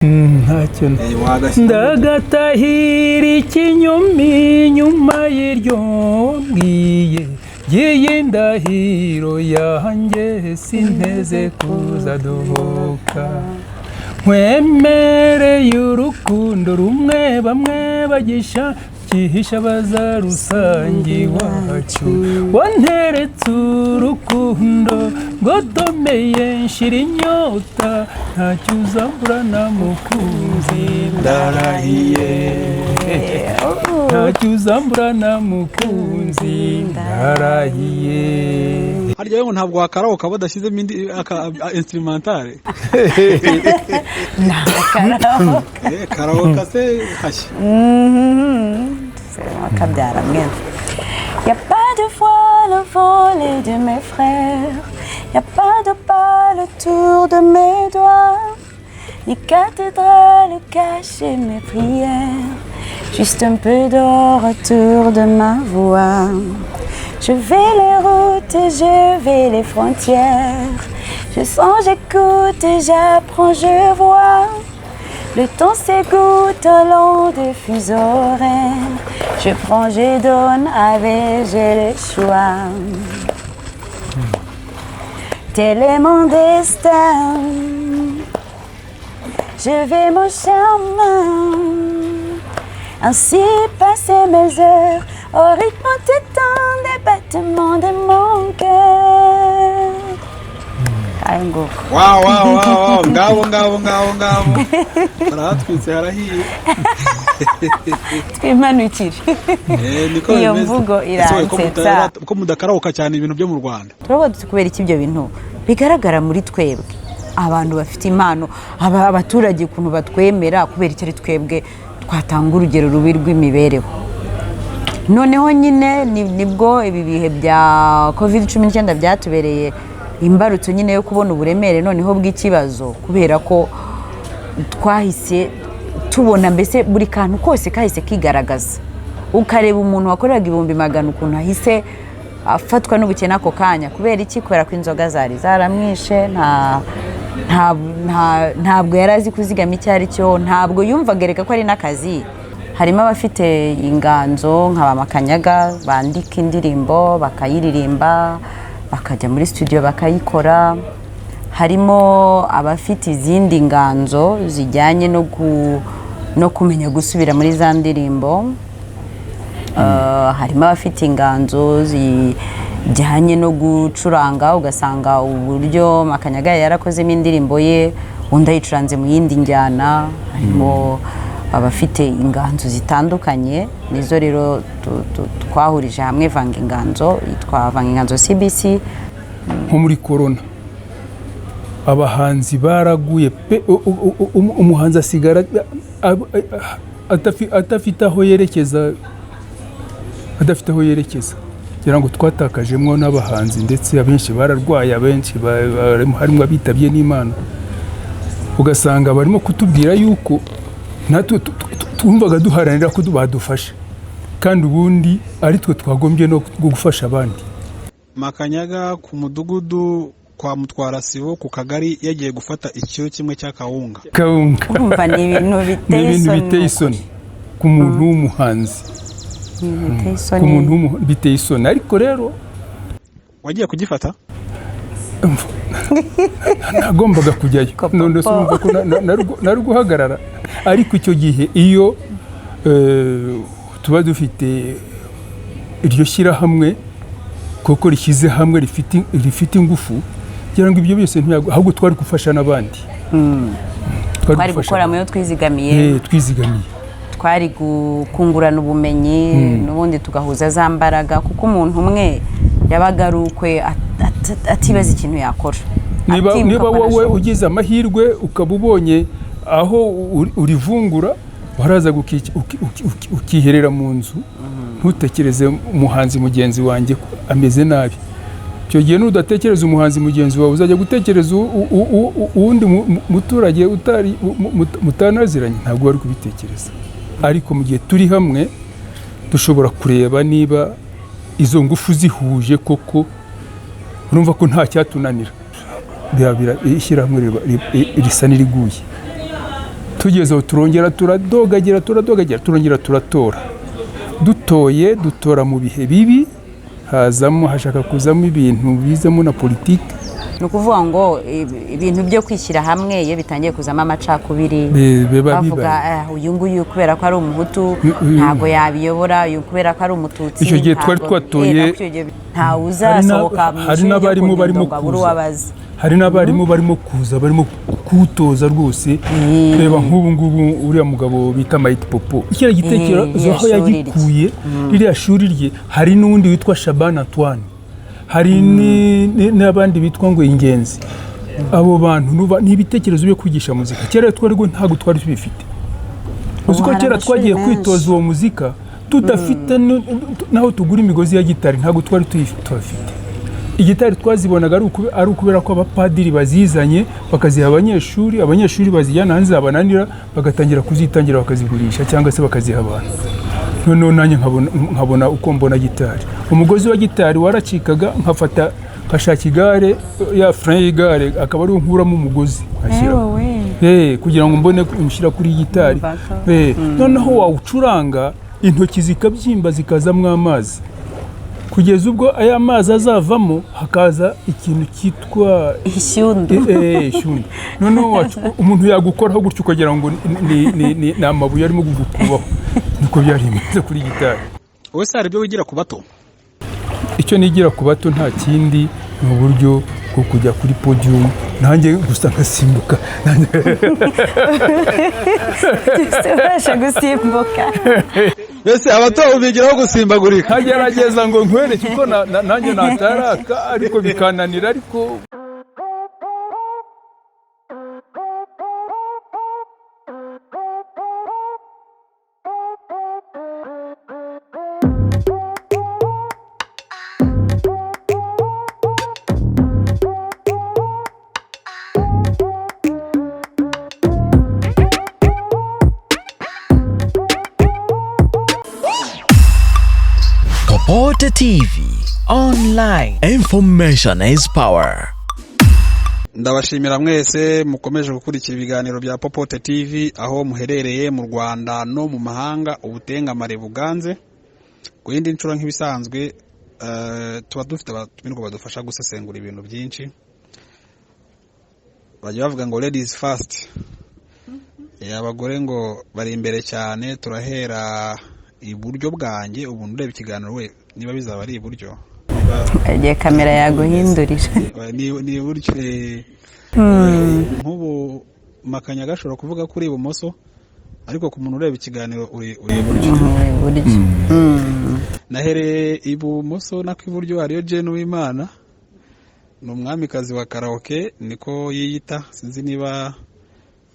Ntacyo. Wagashyira. Ndagatahira ikinyumi nyuma y'iryo mbwiye ngiyi ndahiro yanjye, sinteze kuza duhuka. Nkwemereye urukundo rumwe bamwe bagisha kihisha bazarusange iwacu. Wanteretse urukundo ngotomeye nshira inyota, ntacyo uzamburana mukunzi, ndarahiye, ntacyo uzamburana mukunzi, ndarahiye. Harya ngo ntabwo wakarawoka badashyizemo indi instrumentale? Karaoke. Karaoke se hashya. Kabyara mwene. Y a pas de voile volé de mes frères, y a pas de balle autour de mes doigts, ni cathédrale cachée mes prières, juste un peu d'or autour de ma voix. Je vais les routes, je vais les frontières, je sens, j'écoute, j'apprends, je vois. Le temps s'égoutte au long des fuseaux horaires. Je prends, je donne, avec j'ai le choix. Tel est mon destin. Je vais mon chemin. Ainsi passer mes heures au rythme entêtant des battements de mon cœur. Ayo nguko. Wow, ngabo ngabo ngabo ngabo, barahatwitse, harahiye. Twimanukire. Niko Iyo bimeze. mvugo Ese we, ko iransetsa. ko mudakarawoka cyane ibintu byo mu Rwanda? Turavuga duti: kubera iki ibyo bintu bigaragara muri twebwe abantu bafite impano, abaturage ukuntu batwemera, kubera icyo ari twebwe twatanga urugero rubi rw'imibereho? Noneho nyine nibwo ibi bihe bya COVID-19 byatubereye imbarutso nyine yo kubona uburemere noneho bw'ikibazo, kubera ko twahise tubona mbese buri kantu kose kahise kigaragaza. Ukareba umuntu wakoreraga 100,000 ukuntu ahise afatwa n'ubukene ako kanya. Kubera iki? Kubera ko inzoga zari zaramwishe, ntabwo yari azi kuzigama icyo ari cyo, ntabwo yumvaga erega ko ari n'akazi. Harimo abafite inganzo nka ba Makanyaga, bandika indirimbo bakayiririmba, bakajya muri studio bakayikora. Harimo abafite izindi nganzo zijyanye no kumenya gusubira muri za ndirimbo. Harimo abafite inganzo zijyanye no gucuranga, ugasanga uburyo Makanyaga yarakozemo indirimbo ye, undi ayicuranze mu yindi njyana. Harimo abafite inganzo zitandukanye, nizo rero twahurije hamwe Vanga Inganzo, yitwa Vanga Inganzo CBC. Nko muri korona abahanzi baraguye pe. Umuhanzi asigara adafite aho yerekeza, adafite aho yerekeza. Kugira ngo twatakajemo n'abahanzi, ndetse abenshi bararwaye, abenshi harimo abitabye n'Imana. Ugasanga barimo kutubwira yuko natwe twumvaga duharanira ko badufasha, kandi ubundi ari twe twagombye no gufasha abandi. Makanyaga ku mudugudu kwa Mutwarasibo ku kagari yagiye gufata ikiro kimwe cy'akawunga. Kawunga. Urumva ni ibintu Ni biteye ibintu isoni. biteye isoni ku muntu w'umuhanzi. Ni ibintu biteye isoni. Ku muntu biteye isoni, ariko rero Wagiye kugifata? Nagombaga kujyayo. Kopopo. None se urumva ko nari guhagarara? Ariko icyo gihe iyo tuba dufite iryo shyirahamwe koko rishyize hamwe, rifite ingufu, kugira ngo ibyo byose ahubwo twari gufasha n'abandi. Twari gufasha gukora mu yo abandi. twizigamiye. Twizigamiye. Twari kungurana ubumenyi n'ubundi, tugahuza za mbaraga, kuko umuntu umwe yabaga ari ukwe, atibaza ikintu yakora, Niba atibuka niba ko wowe anashoboye. ugize amahirwe ukaba ubonye aho urivungura, waraza ukiherera mu nzu, ntutekereze umuhanzi mugenzi wanjye ko ameze nabi. Icyo gihe nudatekereza umuhanzi mugenzi wawe, uzajya gutekereza uwundi muturage utari mutanaziranye? Ntabwo wari kubitekereza. Ariko mu gihe turi hamwe dushobora kureba niba izo ngufu zihuje koko, urumva ko nta cyatunanira. Ishyirahamwe risa n'iriguye. Tugeze aho turongera turadogagira, turadogagira, turongera turatora. Dutoye, dutora mu bihe bibi, hazamo, hashaka kuzamo ibintu bizamo na politiki. Ni ukuvuga ngo ibintu byo kwishyira hamwe iyo bitangiye kuzamo amacakubiri, biba bavuga bibaye. "Uyu nguyu kubera ko ari Umuhutu ntabwo yabiyobora, uyu kubera ko ari Umututsi Icyo gihe twari twatoye- nako icyo gihe ntawe uzasohoka mu hari ishuri ryo n'abarimu ku Nyundo barimo ngo abure kuza. uwabaza. Hari n'abarimu barimo kuza, barimo kuwutoza rwose. Reba nk'ubu ngubu uriya mugabo bita Mayiti Popo, kiriya gitekerezo ririya aho shuri yagikuye, ririya shuri rye. Hari n'undi witwa Shaban Antoine, hari n'abandi bitwa ngo Ingenzi. Abo bantu ni ibitekerezo byo kwigisha muzika. Kera twari ntabwo twari tubifite. Uzi ko Ubu hari kera amashuri twagiye menshi. kwitoza uwo muzika tudafite n'aho tugura imigozi ya gitari, ntabwo twari tuyifite. Igitari twazibonaga ari ukubera ko abapadiri bazizanye bakaziha abanyeshuri, abanyeshuri bazijyana hanze zabananira bagatangira kuzitangira bakazigurisha cyangwa se bakaziha abantu. Noneho nanjye nkabona uko mbona gitari. Umugozi wa gitari waracikaga, nkafata nkashaka igare, ya frein y'igare, akaba ariwo nkuramo umugozi nkashyiraho. Ewe. Kugira ngo mbone mushyira kuri gitari. Umva ko- Noneho wawucuranga intoki zikabyimba, zikazamo amazi, kugeza ubwo aya mazi azavamo hakaza ikintu cyitwa ishyundu. Ishyundu. Noneho umuntu yagukoraho gutyo ukagira ngo ni amabuye arimo kugukubaho. Niko byari bimeze kuri gitari. Wowe se hari ibyo wigira ku bato? Icyo nigira ku bato nta kindi, ni uburyo bwo kujya kuri podium nanjye gusa nkasimbuka. Ubasha gusimbuka. Mbese abato ubigiraho gusimbagurika? Nkagerageza ngo nkwereke uko nanjye nataraka, ariko bikananira, ariko Popote TV online. Information is power. Ndabashimira mwese mukomeje gukurikira ibiganiro bya Popote TV aho muherereye mu Rwanda no mu mahanga. Ubutengamare buganze ku yindi nshuro. Nk'ibisanzwe, tuba dufite abatumirwa badufasha gusesengura ibintu byinshi. Bajya bavuga ngo ladies first. Abagore ngo bari imbere cyane. Turahera iburyo bwanjye. Ubu ureba ikiganiro we niba bizaba ari iburyo. Igihe kamera yaguhindurira. Ni iburyo. Nk'ubu Makanyaga ashobora kuvuga ko uri ibumoso, ariko ku muntu ureba ikiganiro uri iburyo. Iburyo. Nahereye ibumoso nako iburyo hariyo Jane Uwimana, ni umwamikazi wa karaoke, niko yiyita. Sinzi niba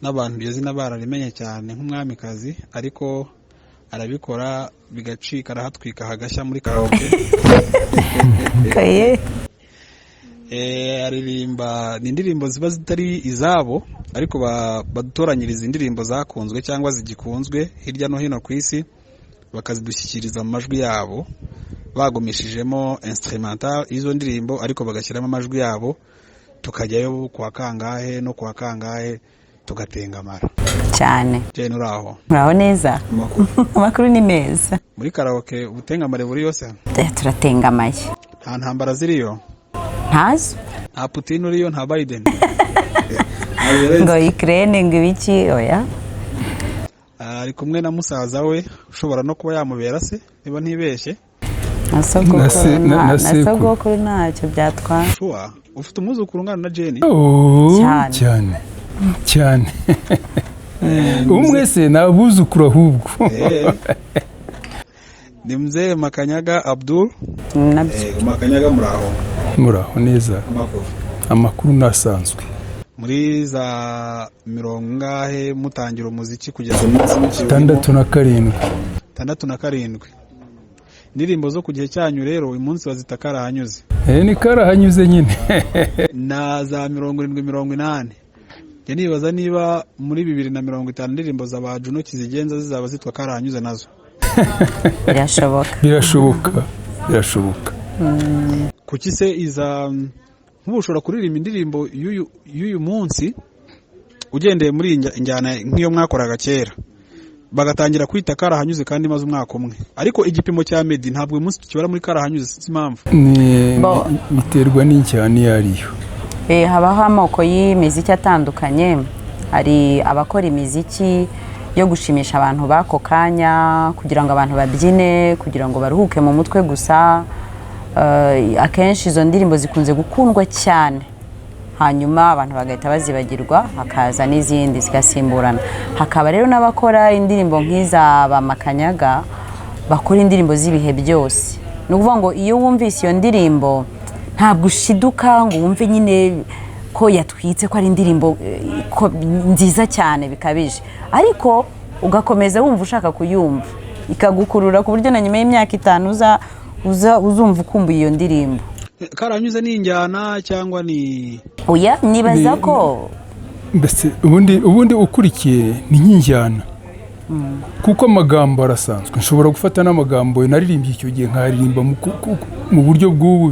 n'abantu iryo zina bararimenye cyane nk'umwamikazi, ariko arabikora bigacika, arahatwika hagashya muri karaoke. Kaye. Aririmba ni indirimbo ziba zitari izabo, ariko badutoranyiriza indirimbo zakunzwe cyangwa zigikunzwe hirya no hino ku isi, bakazidushyikiriza mu majwi yabo, bagumishijemo instrumental y'izo ndirimbo, ariko bagashyiramo amajwi yabo, tukajyayo kuwa kangahe no kuwa kangahe tugatengamara. Cyane. Jane, uri aho? Muraho neza. Amakuru? Amakuru ni meza. Muri karaoke ubutengamare buri yose? Turatengamaye. Nta ntambara ziriyo? Ntazo. Nta Putin uriyo, nta Biden? Ngo Ukraine, ngo ibiki, oya. Ari kumwe na musaza we ushobora no kuba yamubera se niba ntibeshye. Na sogokuru. Na na sekuru. sogokuru ntacyo byatwara. Shuwa ufite umwuzukuru ungana na Jenny? Oh, Cyane. Cyane cyane. Umwe se ni abuzukuru ahubwo. Ni mzee Makanyaga Abdul. Nabyo. Makanyaga, muraho? Muraho neza. Amakuru? Amakuru nasanzwe. Muri za mirongo ingahe mutangira umuziki kugeza umunsi mukiri? 67. 67. Indirimbo zo ku gihe cyanyu rero uyu munsi bazita karahanyuze. Ni karahanyuze nyine. Na za 70, 80. Njye nibaza niba muri 2050 indirimbo za ba Juno Kizigenza zizaba zitwa karahanyuze nazo. Birashoboka. Birashoboka, birashoboka. Kuki se iza nk'ubu ushobora kuririmba indirimbo y'uyu munsi Ugendeye muri iyi njyana nk'iyo mwakoraga kera, bagatangira kwita Karahanyuze kandi imaze umwaka umwe, ariko igipimo cya Meddy ntabwo uyu munsi tukibara muri Karahanyuze, sinzi impamvu. Biterwa n'injyana iyo ariyo. Habaho amoko y'imiziki atandukanye. Hari abakora imiziki yo gushimisha abantu b'ako kanya, kugira ngo abantu babyine, kugira ngo baruhuke mu mutwe gusa. Akenshi izo ndirimbo zikunze gukundwa cyane, hanyuma abantu bagahita bazibagirwa, hakaza n'izindi zigasimburana. Hakaba rero n'abakora indirimbo nk'iza ba Makanyaga, bakora indirimbo z'ibihe byose. Ni ukuvuga ngo iyo wumvise iyo ndirimbo, ntabwo ushiduka ngo wumve nyine ko yatwitse, ko ari indirimbo ko nziza cyane bikabije, ariko ugakomeza wumva ushaka kuyumva, ikagukurura ku buryo na nyuma y'imyaka 5 uza uzumva ukumbuye iyo ndirimbo. Karahanyuze ni injyana cyangwa ni Oya, nibaza ko Mbese ubundi ukurikiye ni nk'injyana, kuko amagambo arasanzwe. Nshobora gufata n'amagambo naririmbye icyo gihe nkaririmba mu buryo bw'ubu,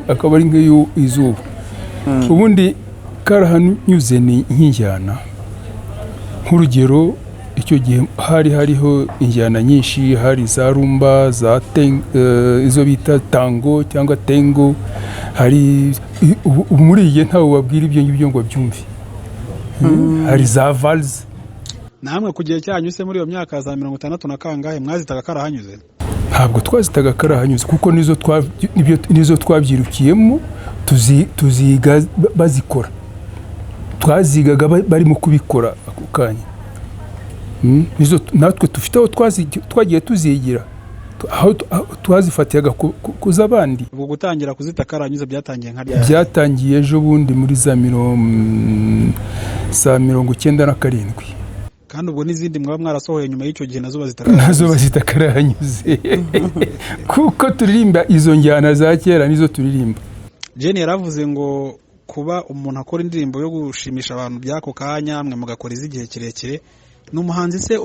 akaba ari nk'iyo izuba. Ubundi Karahanyuze ni nk'injyana. Nk'urugero, icyo gihe hari hariho injyana nyinshi: hari za rumba, za izo bita tango cyangwa tengo. Hari ubu muri iyi gihe ntawe wabwira ibyo ngibyo ngo abyumve. Hari za valse. Namwe ku gihe cyanyu se, muri iyo myaka za 60 na kangahe, mwazitaga Karahanyuze? Ntabwo twazitaga Karahanyuze, kuko nizo twabyirukiyemo, tuziga bazikora. Twazigaga barimo kubikora ako kanya. Nizo natwe dufite aho twagiye tuzigira, aho twazifatiyaga ku z'abandi. Ubwo gutangira kuzita Karahanyuze byatangiye nka ryari? Byatangiye ejo bundi muri za 97. Kandi ubwo n'izindi mwaba mwarasohoye nyuma y'icyo gihe nazo bazita Nazo Karahanyuze? bazita Karahanyuze, kuko turirimba izo njyana za kera, nizo turirimba. Jane yaravuze ngo kuba umuntu akora indirimbo yo gushimisha abantu by'ako kanya, mwe mugakora iz'igihe kirekire. Ni umuhanzi se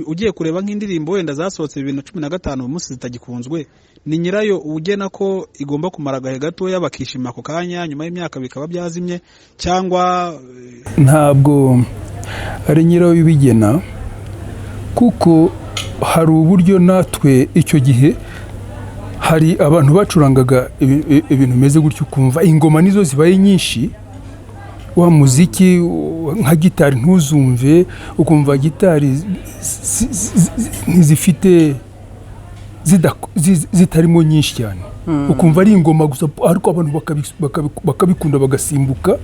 ugiye kureba nk'indirimbo wenda zasohotse 2015, uyu munsi zitagikunzwe, ni nyirayo ugena ko igomba kumara agahe gatoya bakishima ako kanya, nyuma y'imyaka bikaba byazimye, cyangwa? Ntabwo ari nyirayo ubigena, kuko hari uburyo natwe icyo gihe hari abantu bacurangaga ibintu bimeze gutyo, ukumva ingoma nizo zibaye nyinshi, wa muziki nka gitari ntuzumve, ukumva gitari ntizifite zitarimo nyinshi cyane, ukumva ari ingoma gusa, ariko abantu bakabikunda, bagasimbuka.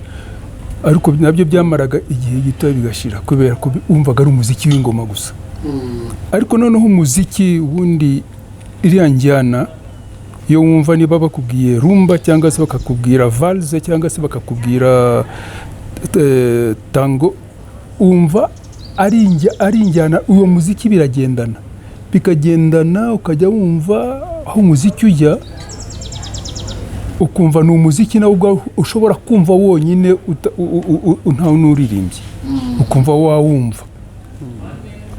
Ariko nabyo byamaraga igihe gito bigashira, kubera ko wumvaga ari umuziki w'ingoma gusa. Ariko noneho umuziki ubundi, iriya njyana iyo wumva, niba bakubwiye rumba cyangwa se bakakubwira valse cyangwa se bakakubwira tango, wumva ari injyana, uwo muziki biragendana, bikagendana, ukajya wumva aho umuziki ujya, ukumva ni umuziki nawe ubwawe ushobora kumva wonyine, ntawe n'uririmbye, ukumva wawumva.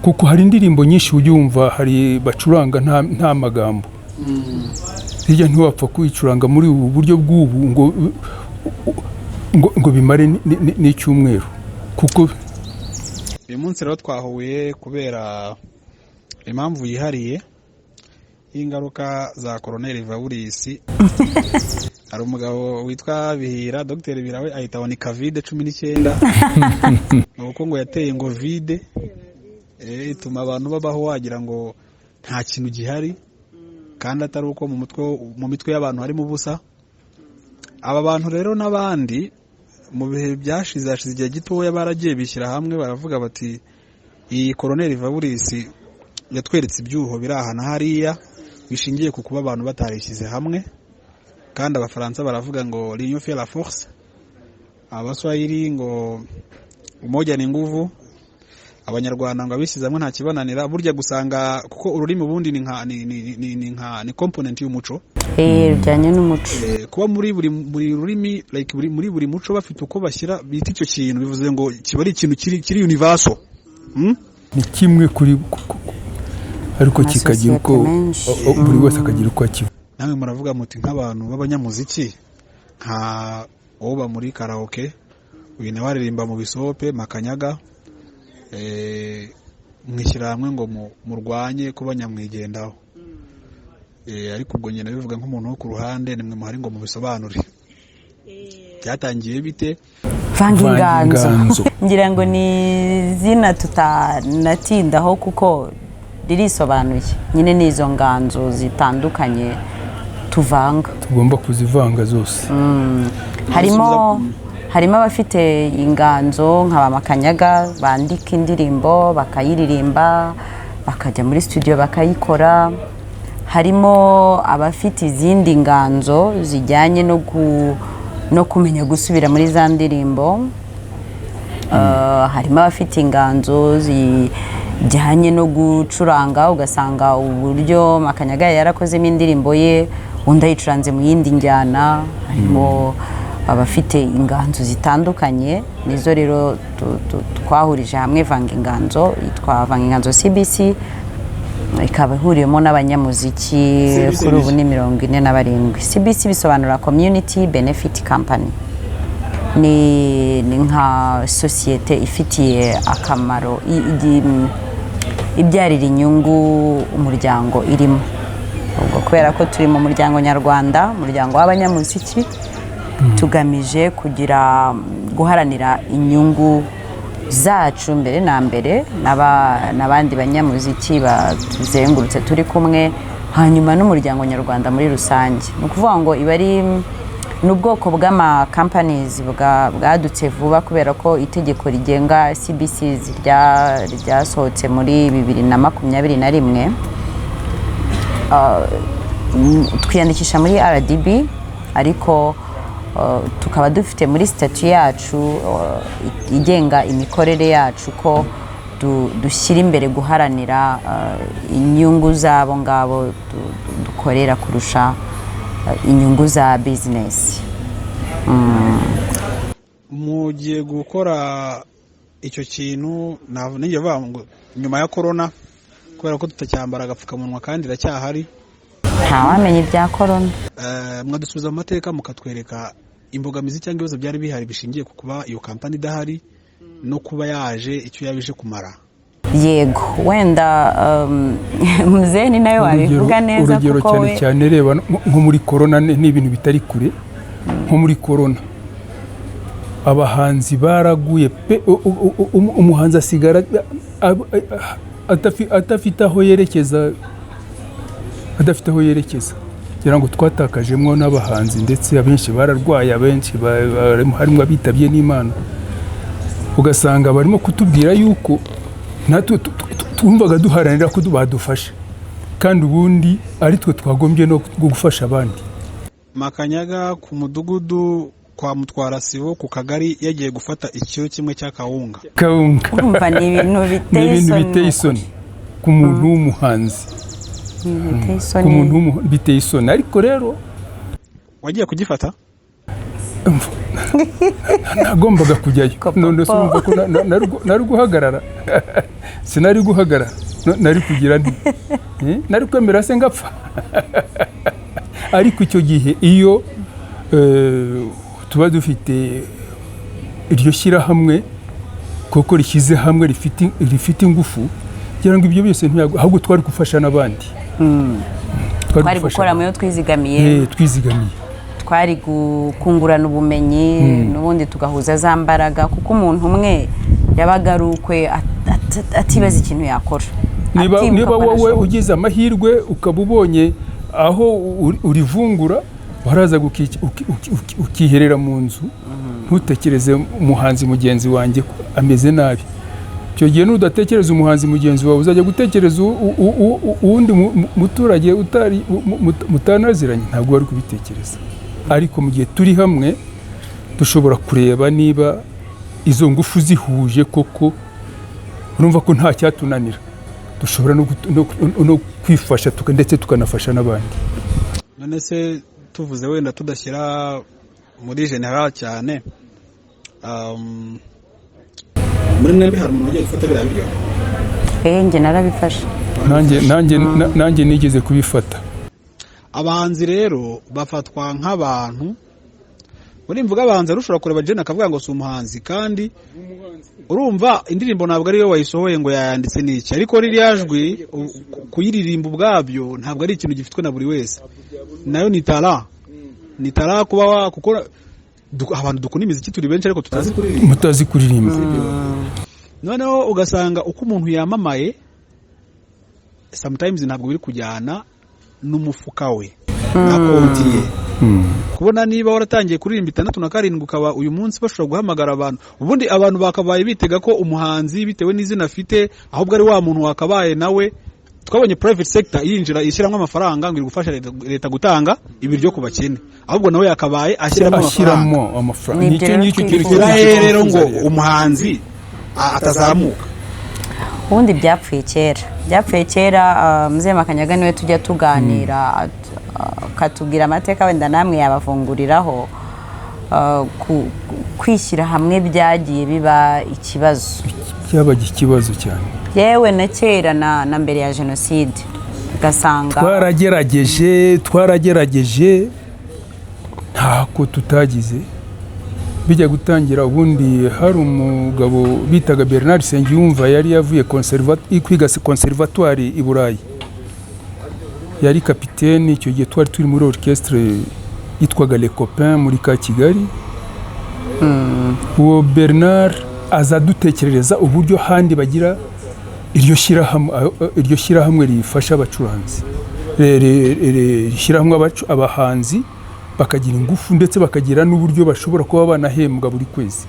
Kuko hari indirimbo nyinshi ujya wumva, hari bacuranga nta magambo. Hirya ntiwapfa kuyicuranga muri ubu buryo bw'ubu ngo bimare n'icyumweru, kuko Uyu munsi rero twahuye kubera impamvu yihariye y'ingaruka za koroneri vawurisi. Hari umugabo witwa Bihira, Dogiteri Bihira, we ahita ni COVID 19, ni uko ngo yateye ngo vide, ituma abantu babaho wagira ngo nta kintu gihari, kandi atari uko mu mutwe, mu mitwe y'abantu harimo ubusa. Aba bantu rero n'abandi mu bihe byashize, hashize igihe gitoya, baragiye bishyira hamwe, baravuga bati: "Iyi koroneri vawurisi yatweretse ibyuho biri aha na hariya bishingiye ku kuba abantu batarishyize hamwe." Kandi Abafaransa baravuga ngo "L'union fait la force", Abaswahili ngo "Umoja ni nguvu", Abanyarwanda ngo abishyize hamwe nta kibananira. Burya gusanga kuko ururimi ubundi ni nka ni nka ni component y'umuco. Bijyanye n'umuco. Kuba muri buri rurimi, like muri buri muco bafite uko bashyira bita icyo kintu, bivuze ngo kiba ari ikintu kiri universal. Ni kimwe kuri ariko kikagira uko Amasosiyete menshi. Buri wese akagira uko akivuga. Namwe muravuga muti nk'abantu b'abanyamuziki, nka uba muri karaoke. Uyu nawe aririmba mu bisope Makanyaga. Mwishyira hamwe ngo murwanye kuba nyamwigendaho. Ariko ubwo nyine bivuga nk'umuntu wo ku ruhande, nimwe muhari ngo mubisobanure, byatangiye bite? Vanga Inganzo. Inganzo. Ngira ngo ni izina tutanatindaho kuko ririsobanuye nyine, ni izo nganzo zitandukanye tuvanga. Tugomba kuzivanga zose. Harimo abafite inganzo nka ba Makanyaga, bandika indirimbo bakayiririmba, bakajya muri studio bakayikora. Harimo abafite izindi nganzo zijyanye no kumenya gusubira muri za ndirimbo. Harimo abafite inganzo zijyanye no gucuranga, ugasanga uburyo Makanyaga yarakozemo indirimbo ye, undi ayicuranze mu yindi njyana. Harimo abafite inganzo zitandukanye, nizo rero twahurije hamwe Vanga Inganzo, yitwa Vanga Inganzo CBC, ikaba ihuriyemo n'abanyamuziki. CBC? Kuri ubu ni 47. CBC bisobanura Community Benefit Company, ni nka sosiyete ifitiye akamaro, ibyarira inyungu umuryango irimo. Ubwo kubera ko turi mu muryango nyarwanda, umuryango w'abanyamuziki, tugamije kugira guharanira inyungu zacu mbere na mbere n'abandi banyamuziki batuzengurutse turi kumwe, hanyuma n'umuryango nyarwanda muri rusange. Ni ukuvuga ngo iba ari ni ubwoko bw'ama companies bwadutse vuba, kubera ko itegeko rigenga CBCs ryasohotse muri 2021. Twiyandikisha muri RDB, ariko tukaba dufite muri statut yacu igenga imikorere yacu ko dushyira imbere guharanira inyungu z'abo ngabo dukorera kurusha inyungu za bizinesi. Mugiye gukora icyo kintu, nijya bavuga ngo nyuma ya korona, kubera ko tutacyambara agapfukamunwa kandi iracyahari. Ntawamenya ibya korona. Mwadusubiza mu mateka mukatwereka imbogamizi cyangwa ibibazo byari bihari bishingiye ku kuba iyo kampani idahari no kuba yaje, icyo yabije kumara? Yego, wenda muzehe ni nawe wabivuga neza. Urugero kuko cyane we cyane, reba nko muri korona, ni ibintu bitari kure. Nko muri korona abahanzi baraguye pe. Umuhanzi asigara adafite aho yerekeza, adafite aho yerekeza. Kugira ngo twatakajemo n'abahanzi, ndetse abenshi bararwaye, abenshi harimo abitabye n'Imana, ugasanga barimo kutubwira yuko natwe twumvaga duharanira ko badufasha, kandi ubundi ari twe twagombye no gufasha abandi. Makanyaga ku mudugudu kwa Mutwarasibo ku kagari yagiye gufata ikiro kimwe cy'akawunga. Kawunga. Urumva ni ibintu Ni biteye ibintu isoni. biteye isoni ku muntu w'umuhanzi. Ni ibintu biteye Ku isoni. muntu biteye isoni, ariko rero Wagiye kugifata? Nagombaga kujyayo. Ko None se papa. urumva ko nari guhagarara? Sinari guhagarara. Nari kugira nti? Nari kwemera se ngapfa? Ariko icyo gihe iyo tuba dufite iryo shyirahamwe koko rishyize hamwe, rifite ingufu, kugira ngo ibyo byose ahubwo twari gufasha n'abandi. Twari Gufasha gukora mu yo twizigamiye. Twizigamiye. Twari kungurana ubumenyi n'ubundi, tugahuza za mbaraga, kuko umuntu umwe yabaga ari ukwe, atibaza ikintu yakora, Niba atibuka niba ko wowe anashoboye. ugize amahirwe ukaba ubonye aho urivungura, waraza ukiherera mu nzu, ntutekereze umuhanzi mugenzi wanjye ko ameze nabi. Icyo gihe nudatekereza umuhanzi mugenzi wawe, uzajya gutekereza uwundi muturage utari mutanaziranye? Ntabwo wari kubitekereza. Ariko mu gihe turi hamwe, dushobora kureba niba izo ngufu zihuje koko, urumva ko nta cyatunanira. Dushobora no kwifasha, ndetse tukanafasha n'abandi. None se tuvuze wenda tudashyira muri general cyane, muri mwembi hari umuntu wagiye gufata biriya biryo? Njye narabifashe. Nanjye nigeze kubifata. Abahanzi rero bafatwa nk'abantu Muri mvuga abahanzi, ushobora kureba Jane akavuga ngo si umuhanzi, kandi urumva indirimbo ntabwo ariyo wayisohoye ngo yayanditse n'iki, ariko ririya jwi kuyiririmba ubwabyo ntabwo ari ikintu gifitwe na buri wese. Nayo ni talent, ni talent kuba kuko abantu dukunda imiziki turi benshi ariko tutazi kuririmba. Mutazi kuririmba. Noneho ugasanga uko umuntu yamamaye sometimes ntabwo biri kujyana n'umufuka we na konti ye. Kubona niba waratangiye kuririmba 67, ukaba uyu munsi bashobora guhamagara abantu, ubundi abantu bakabaye bitega ko umuhanzi bitewe n'izina afite ahubwo ari wa muntu wakabaye nawe. Twabonye private sector yinjira ishyiramo amafaranga ngo iri gufasha leta gutanga ibiryo ku bakene, ahubwo nawe yakabaye ashyiramo amafaranga. Ashyiramo amafaranga. Ni nicyo ibyo rero ngicyo kintu twifuza. Birahe rero ngo umuhanzi atazamuka? Ubundi byapfuye kera, byapfuye kera. Mzee Makanyaga niwe tujya tuganira, akatubwira amateka, wenda namwe yabavunguriraho. Kwishyira hamwe byagiye biba ikibazo. Byabaga ikibazo cyane. Yewe na kera na mbere ya jenoside ugasanga Twaragerageje, twaragerageje, ntako tutagize. Bijya gutangira ubundi hari umugabo bitaga Bernard Nsengiyumva, yari yavuye kwiga conservatoire i Burayi, yari kapitene icyo gihe. Twari turi muri orchestre yitwaga Les Copains muri ka Kigali. Uwo Bernard aza dutekerereza uburyo handi bagira iryo shyirahamwe rifasha abacuranzi, rishyirahamwe abahanzi bakagira ingufu, ndetse bakagira n'uburyo bashobora kuba banahembwa buri kwezi.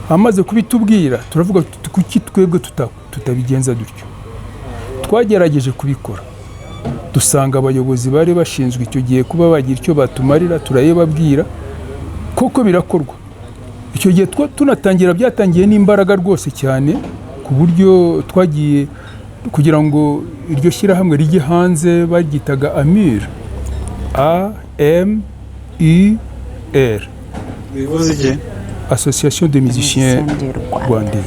Amaze kubitubwira turavuga tuti: "Kuki twebwe tutabigenza dutyo?" Twagerageje kubikora, dusanga abayobozi bari bashinzwe icyo gihe kuba bagira icyo batumarira, turayibabwira, koko birakorwa. Icyo gihe tunatangira byatangiye n'imbaraga rwose cyane, ku buryo twagiye kugira ngo iryo shyirahamwe rijye hanze, baryitaga AMUR, AMUR. Bivuze iki? Association des musiciens Musiciens du Rwanda. Rwandais.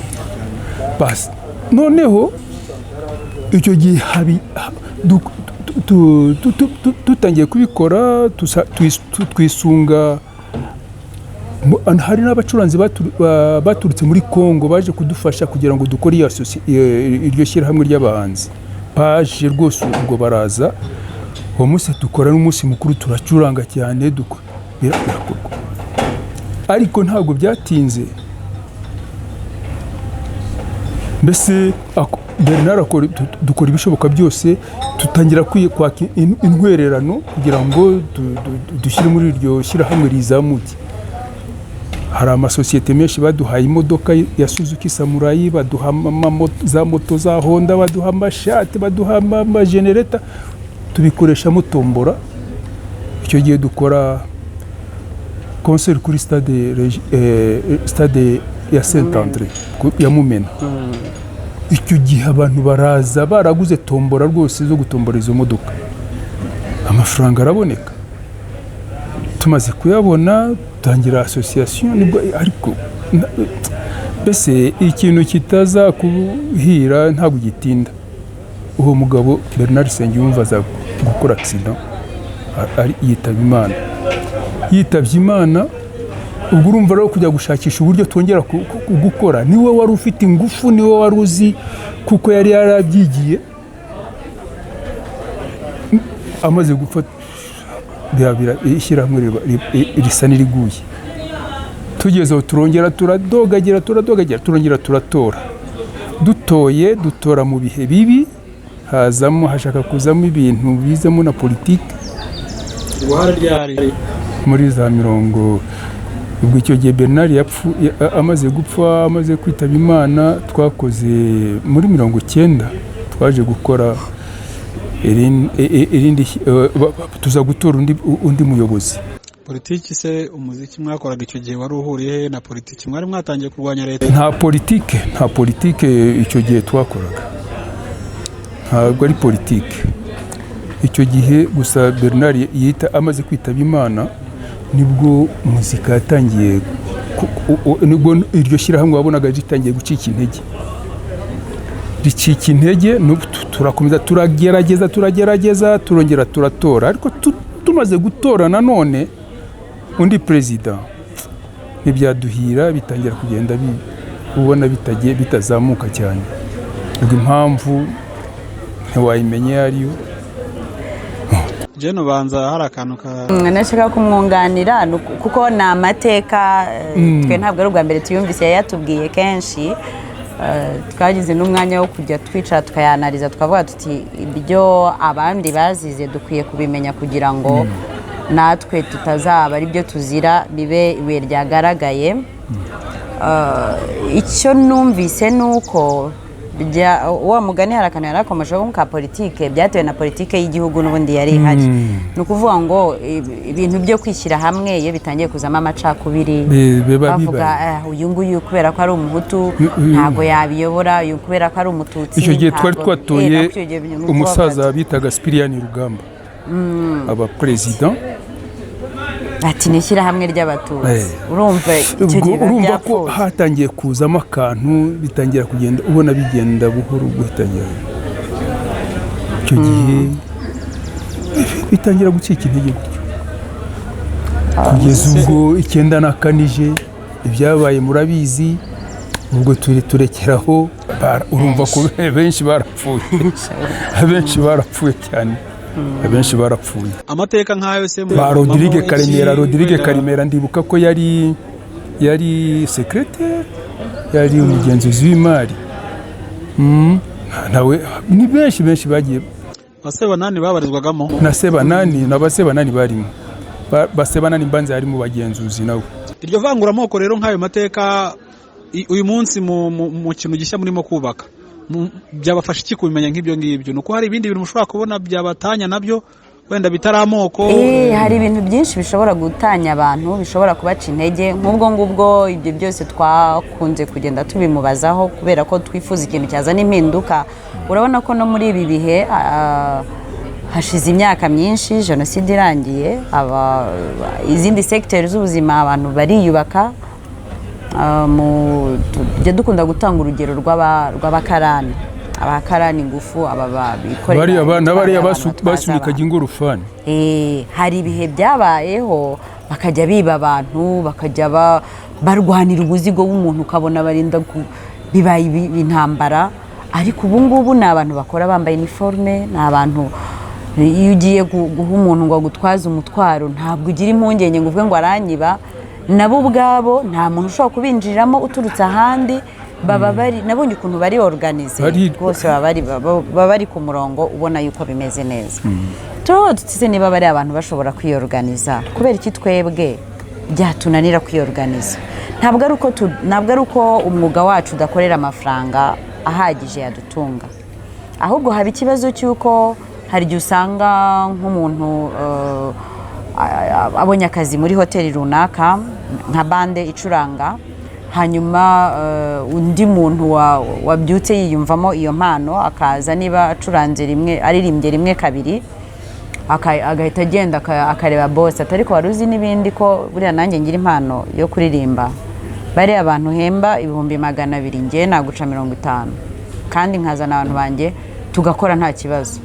Basi noneho icyo gihe habi dutangiye kubikora, twisunga hari n'abacuranzi baturutse muri Congo baje kudufasha kugira ngo dukore iryo shyirahamwe ry'abahanzi. Baje rwose, ubwo baraza uwo munsi dukora n'umunsi mukuru, turacuranga cyane, birakorwa. Ariko ntabwo byatinze, mbese Bernard dukora ibishoboka byose, tutangira kwaka intwererano kugira ngo dushyire muri iryo shyirahamwe rizamuke. Hari amasosiyete menshi baduhaye imodoka ya Suzuki Samurai, baduha za moto za Honda, baduha amashati, baduha amajenereta, tubikoreshamo tombora. Icyo gihe dukora concert kuri stade ya Saint André ya Mumena. Icyo gihe abantu baraza baraguze tombora rwose zo gutombora izo modoka, amafaranga araboneka. Tumaze kuyabona dutangira association nibwo. Ariko mbese ikintu kitazakuhira ntabwo gitinda. Uwo mugabo Bernard Nsengiyumva aza gukora accident, yitaba Imana. Yitabye Imana, ubwo urumva rero kujya gushakisha uburyo twongera gukora, niwe wari ufite ingufu, niwe wari uzi kuko yari yarabyigiye. Amaze gupfa ishyirahamwe risa n'iriguye. Tugeze aho turongera turadogagira, turadogagira, turongera turatora. Dutoye, dutora mu bihe bibi, hazamo hashaka kuzamo ibintu bizamo na politiki. Uruhare ryari? Muri za mirongo, ubwo icyo gihe Bernard amaze gupfa, amaze kwitaba Imana, twakoze muri 90, twaje gukora irindi tuza gutora undi muyobozi. Politiki se, umuziki mwakoraga icyo gihe wari uhuriye he na politiki? Mwari mwatangiye kurwanya leta? Nta politike, nta politike icyo gihe twakoraga, ntabwo ari politike icyo gihe. Gusa Bernard yita amaze kwitaba Imana nibwo muzika yatangiye nibwo iryo shyirahamwe wabonaga ritangiye gucika intege, ricika intege. N'ubu turakomeza turagerageza, turagerageza, turongera turatora. Ariko tumaze gutora nanone Undi perezida ntibyaduhira, bitangira kugenda ubona bitagiye bitazamuka cyane. Ubwo impamvu ntiwayimenya iyo ariyo. Jene, ubanza hari akantu ka Nashaka kumwunganira kuko ni amateka, twe ntabwo ari ubwa mbere tuyumvise, yayatubwiye kenshi. Twagize n'umwanya wo kujya twicara tukayanariza, tukavuga tuti ibyo abandi bazize dukwiye kubimenya kugira ngo natwe tutazaba ari byo tuzira, bibe ibuye ryagaragaye. Icyo numvise ni uko wa mugani hari akantu yarakomejeho ka politike, byatewe na politike y'igihugu n'ubundi yari ihari. Ni ukuvuga ngo ibintu byo kwishyira hamwe iyo bitangiye kuzamo amacakubiri, biba bavuga bibaye. Uyu nguyu kubera ko ari umuhutu ntabwo yabiyobora, uyu kubera ko ari umututsi Icyo gihe twari twatoye nako icyo gihe ni uko umusaza bavuga bitaga Sipiriyani Rugamba aba perezida. Ati ni ishyirahamwe ry'abatutsi. Urumva icyo Ubwo gihe biba urumva ko byapfuye. hatangiye kuzamo akantu, bitangira kugenda ubona bigenda buhoro guhitangira. Icyo gihe bitangira gucika intege gutyo, kugeza ubwo 94 ije, ibyabaye murabizi. Ubwo turi turekeraho. Urumva ko benshi barapfuye, abenshi barapfuye cyane, abenshi barapfuye. Amateka nk'ayo se Ba Rodrigue muvamo Karemera. iki? Rodrigue Karemera ndibuka ko yari secrétaire, yari umugenzuzi w'imari. Nawe ni benshi benshi bagiye. Ba Sebanani babarizwagamo? Na Sebanani, na ba Sebanani barimo. Ba Sebanani mbanza yari mu bagenzuzi nawe. Iryo vanguramoko rero, nk'ayo mateka, uyu munsi mu kintu gishya murimo kubaka, byabafasha iki kubimenya nk'ibyo ngibyo? Ni uko hari ibindi bintu mushobora kubona byabatanya nabyo wenda bitari amoko? Hari ibintu byinshi bishobora gutanya abantu, bishobora kubaca intege nk'ubwo ngubwo. Ibyo byose twakunze kugenda tubimubazaho kubera ko twifuza ikintu cyazana impinduka. Urabona ko no muri ibi bihe, hashize imyaka myinshi jenoside irangiye, izindi segiteri z'ubuzima abantu bariyubaka. Tujya dukunda gutanga urugero rw'abakarani, abakarani ingufu, aba bikorera Bariya bana imitwaro bariya y'abantu, batwaza basunikaga abantu. ingorofani. Hari ibihe byabayeho bakajya biba abantu, bakajya barwanira umuzigo w'umuntu, ukabona barinda bibaye intambara. Ariko ubu ngubu ni abantu bakora bambaye iniforume, ni abantu iyo ugiye guha umuntu ngo agutwaze umutwaro ntabwo ugira impungenge ngo uvuge ngo aranyiba. Nabo ubwabo nta muntu ushobora kubinjiriramo uturutse ahandi. Baba bari, nabonye ukuntu bari organisé rwose, baba bari ku murongo, ubona yuko bimeze neza. Turavuga tuti se niba bari abantu bashobora kwiyoruganiza, kubera iki twebwe byatunanira kwiyoruganiza? Ntabwo ari uko umwuga wacu udakorera amafaranga ahagije yadutunga, ahubwo haba ikibazo cy'uko hari igihe usanga nk'umuntu abonye akazi muri hoteli runaka nka bande icuranga, hanyuma undi muntu wabyutse yiyumvamo iyo mpano akaza, niba acuranze rimwe, aririmbye rimwe kabiri, agahita agenda akareba boss ati ariko wari uzi n'ibindi ko buriya nanjye ngira impano yo kuririmba? Bariya abantu uhemba 200,000, njye naguca 50, kandi nkazana abantu banjye tugakora nta kibazo.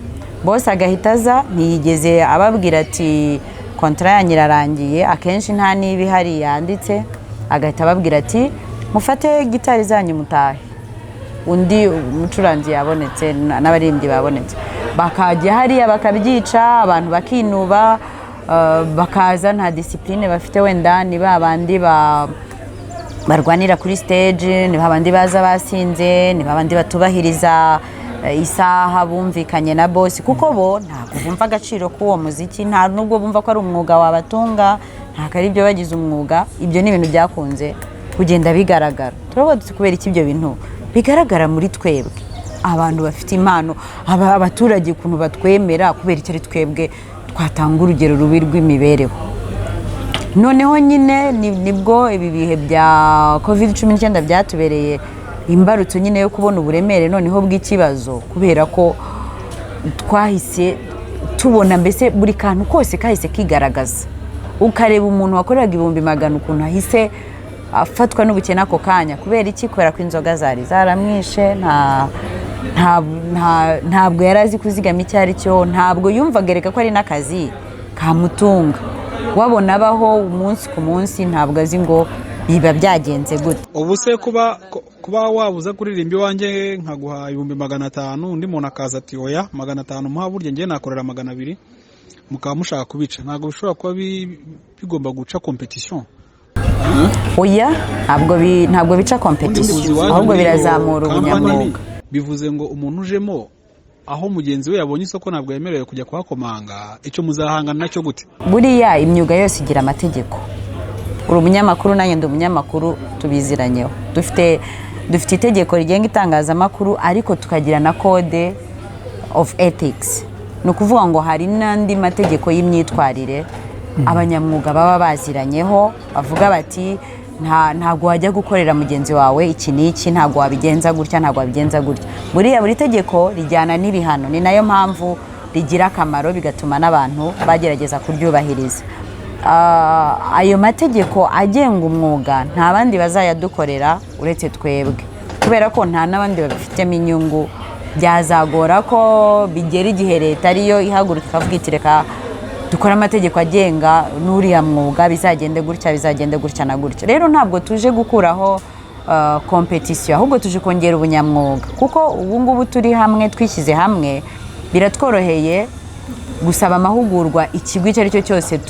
Boss agahita aza, ntiyigeze ababwira ati kontara yanyu irarangiye, akenshi nta niba ihari yanditse, agahita ababwira ati mufate gitari zanyu mutahe, undi umucuranzi yabonetse n'abaririmbyi babonetse. Bakajya hariya bakabyica, abantu bakinuba, bakaza nta discipline bafite, wenda ni ba bandi ba barwanira kuri stage, ni babandi baza basinze, ni babandi batubahiriza isaha bumvikanye na boss, kuko bo ntabwo bumva agaciro k'uwo muziki, nta nubwo bumva ko ari umwuga wabatunga, ntabwo ari byo bagize umwuga. Ibyo ni ibintu byakunze kugenda bigaragara. Turavuga tuti kubera iki ibyo bintu bigaragara muri twebwe abantu bafite impano, abaturage ukuntu batwemera, kubera icyo ari twebwe twatanga urugero rubi rw'imibereho? Noneho nyine nibwo ibi bihe bya COVID-19 byatubereye imbarutso nyine yo kubona uburemere noneho bw'ikibazo, kubera ko twahise tubona mbese buri kantu kose kahise kigaragaza, ukareba umuntu wakoreraga 100,000 ukuntu ahise afatwa n'ubukene ako kanya. Kubera iki? Kubera ko inzoga zari zaramwishe, ntabwo yari azi kuzigama icyo ari cyo, ntabwo yumvaga reka ko ari n'akazi kamutunga. Wabona abaho umunsi ku munsi, ntabwo azi ngo biba byagenze gute. Ubu se kuba wabuza kuririmba iwanjye nkaguha 500,000, undi muntu akaza ati: "Oya, 500 muha, burya njye nakorera 200," mukaba mushaka kubica, ntabwo bishobora kuba bigomba guca competition? Oya, ntabwo bica competition, ahubwo birazamura ubunyamwuga. Bivuze ngo umuntu ujemo aho mugenzi we yabonye isoko ntabwo yemerewe kujya kuhakomanga. Icyo muzahangana nacyo gute? Buriya imyuga yose igira amategeko. Uri umunyamakuru, nanjye ndi umunyamakuru, tubiziranyeho. Dufite itegeko rigenga itangazamakuru, ariko tukagira na code of ethics. Ni ukuvuga ngo hari n'andi mategeko y'imyitwarire abanyamwuga baba baziranyeho, bavuga bati: "Ntabwo wajya gukorera mugenzi wawe iki n'iki, ntabwo wabigenza gutya, ntabwo wabigenza gutya." Buriya buri tegeko rijyana n'ibihano, ni nayo mpamvu rigira akamaro, bigatuma n'abantu bagerageza kuryubahiriza. Ayo mategeko agenga umwuga nta bandi bazayadukorera uretse twebwe, kubera ko nta n'abandi babifitemo inyungu. Byazagora ko bigera igihe leta ariyo ihaguruka ikavuga iti: "Reka dukore amategeko agenga n'uriya mwuga, bizagende gutya, bizagende gutya na gutya." Rero ntabwo tuje gukuraho competition, ahubwo tuje kongera ubunyamwuga, kuko ubu ngubu turi hamwe, twishyize hamwe, biratworoheye gusaba amahugurwa ikigo icyo ari cyo cyose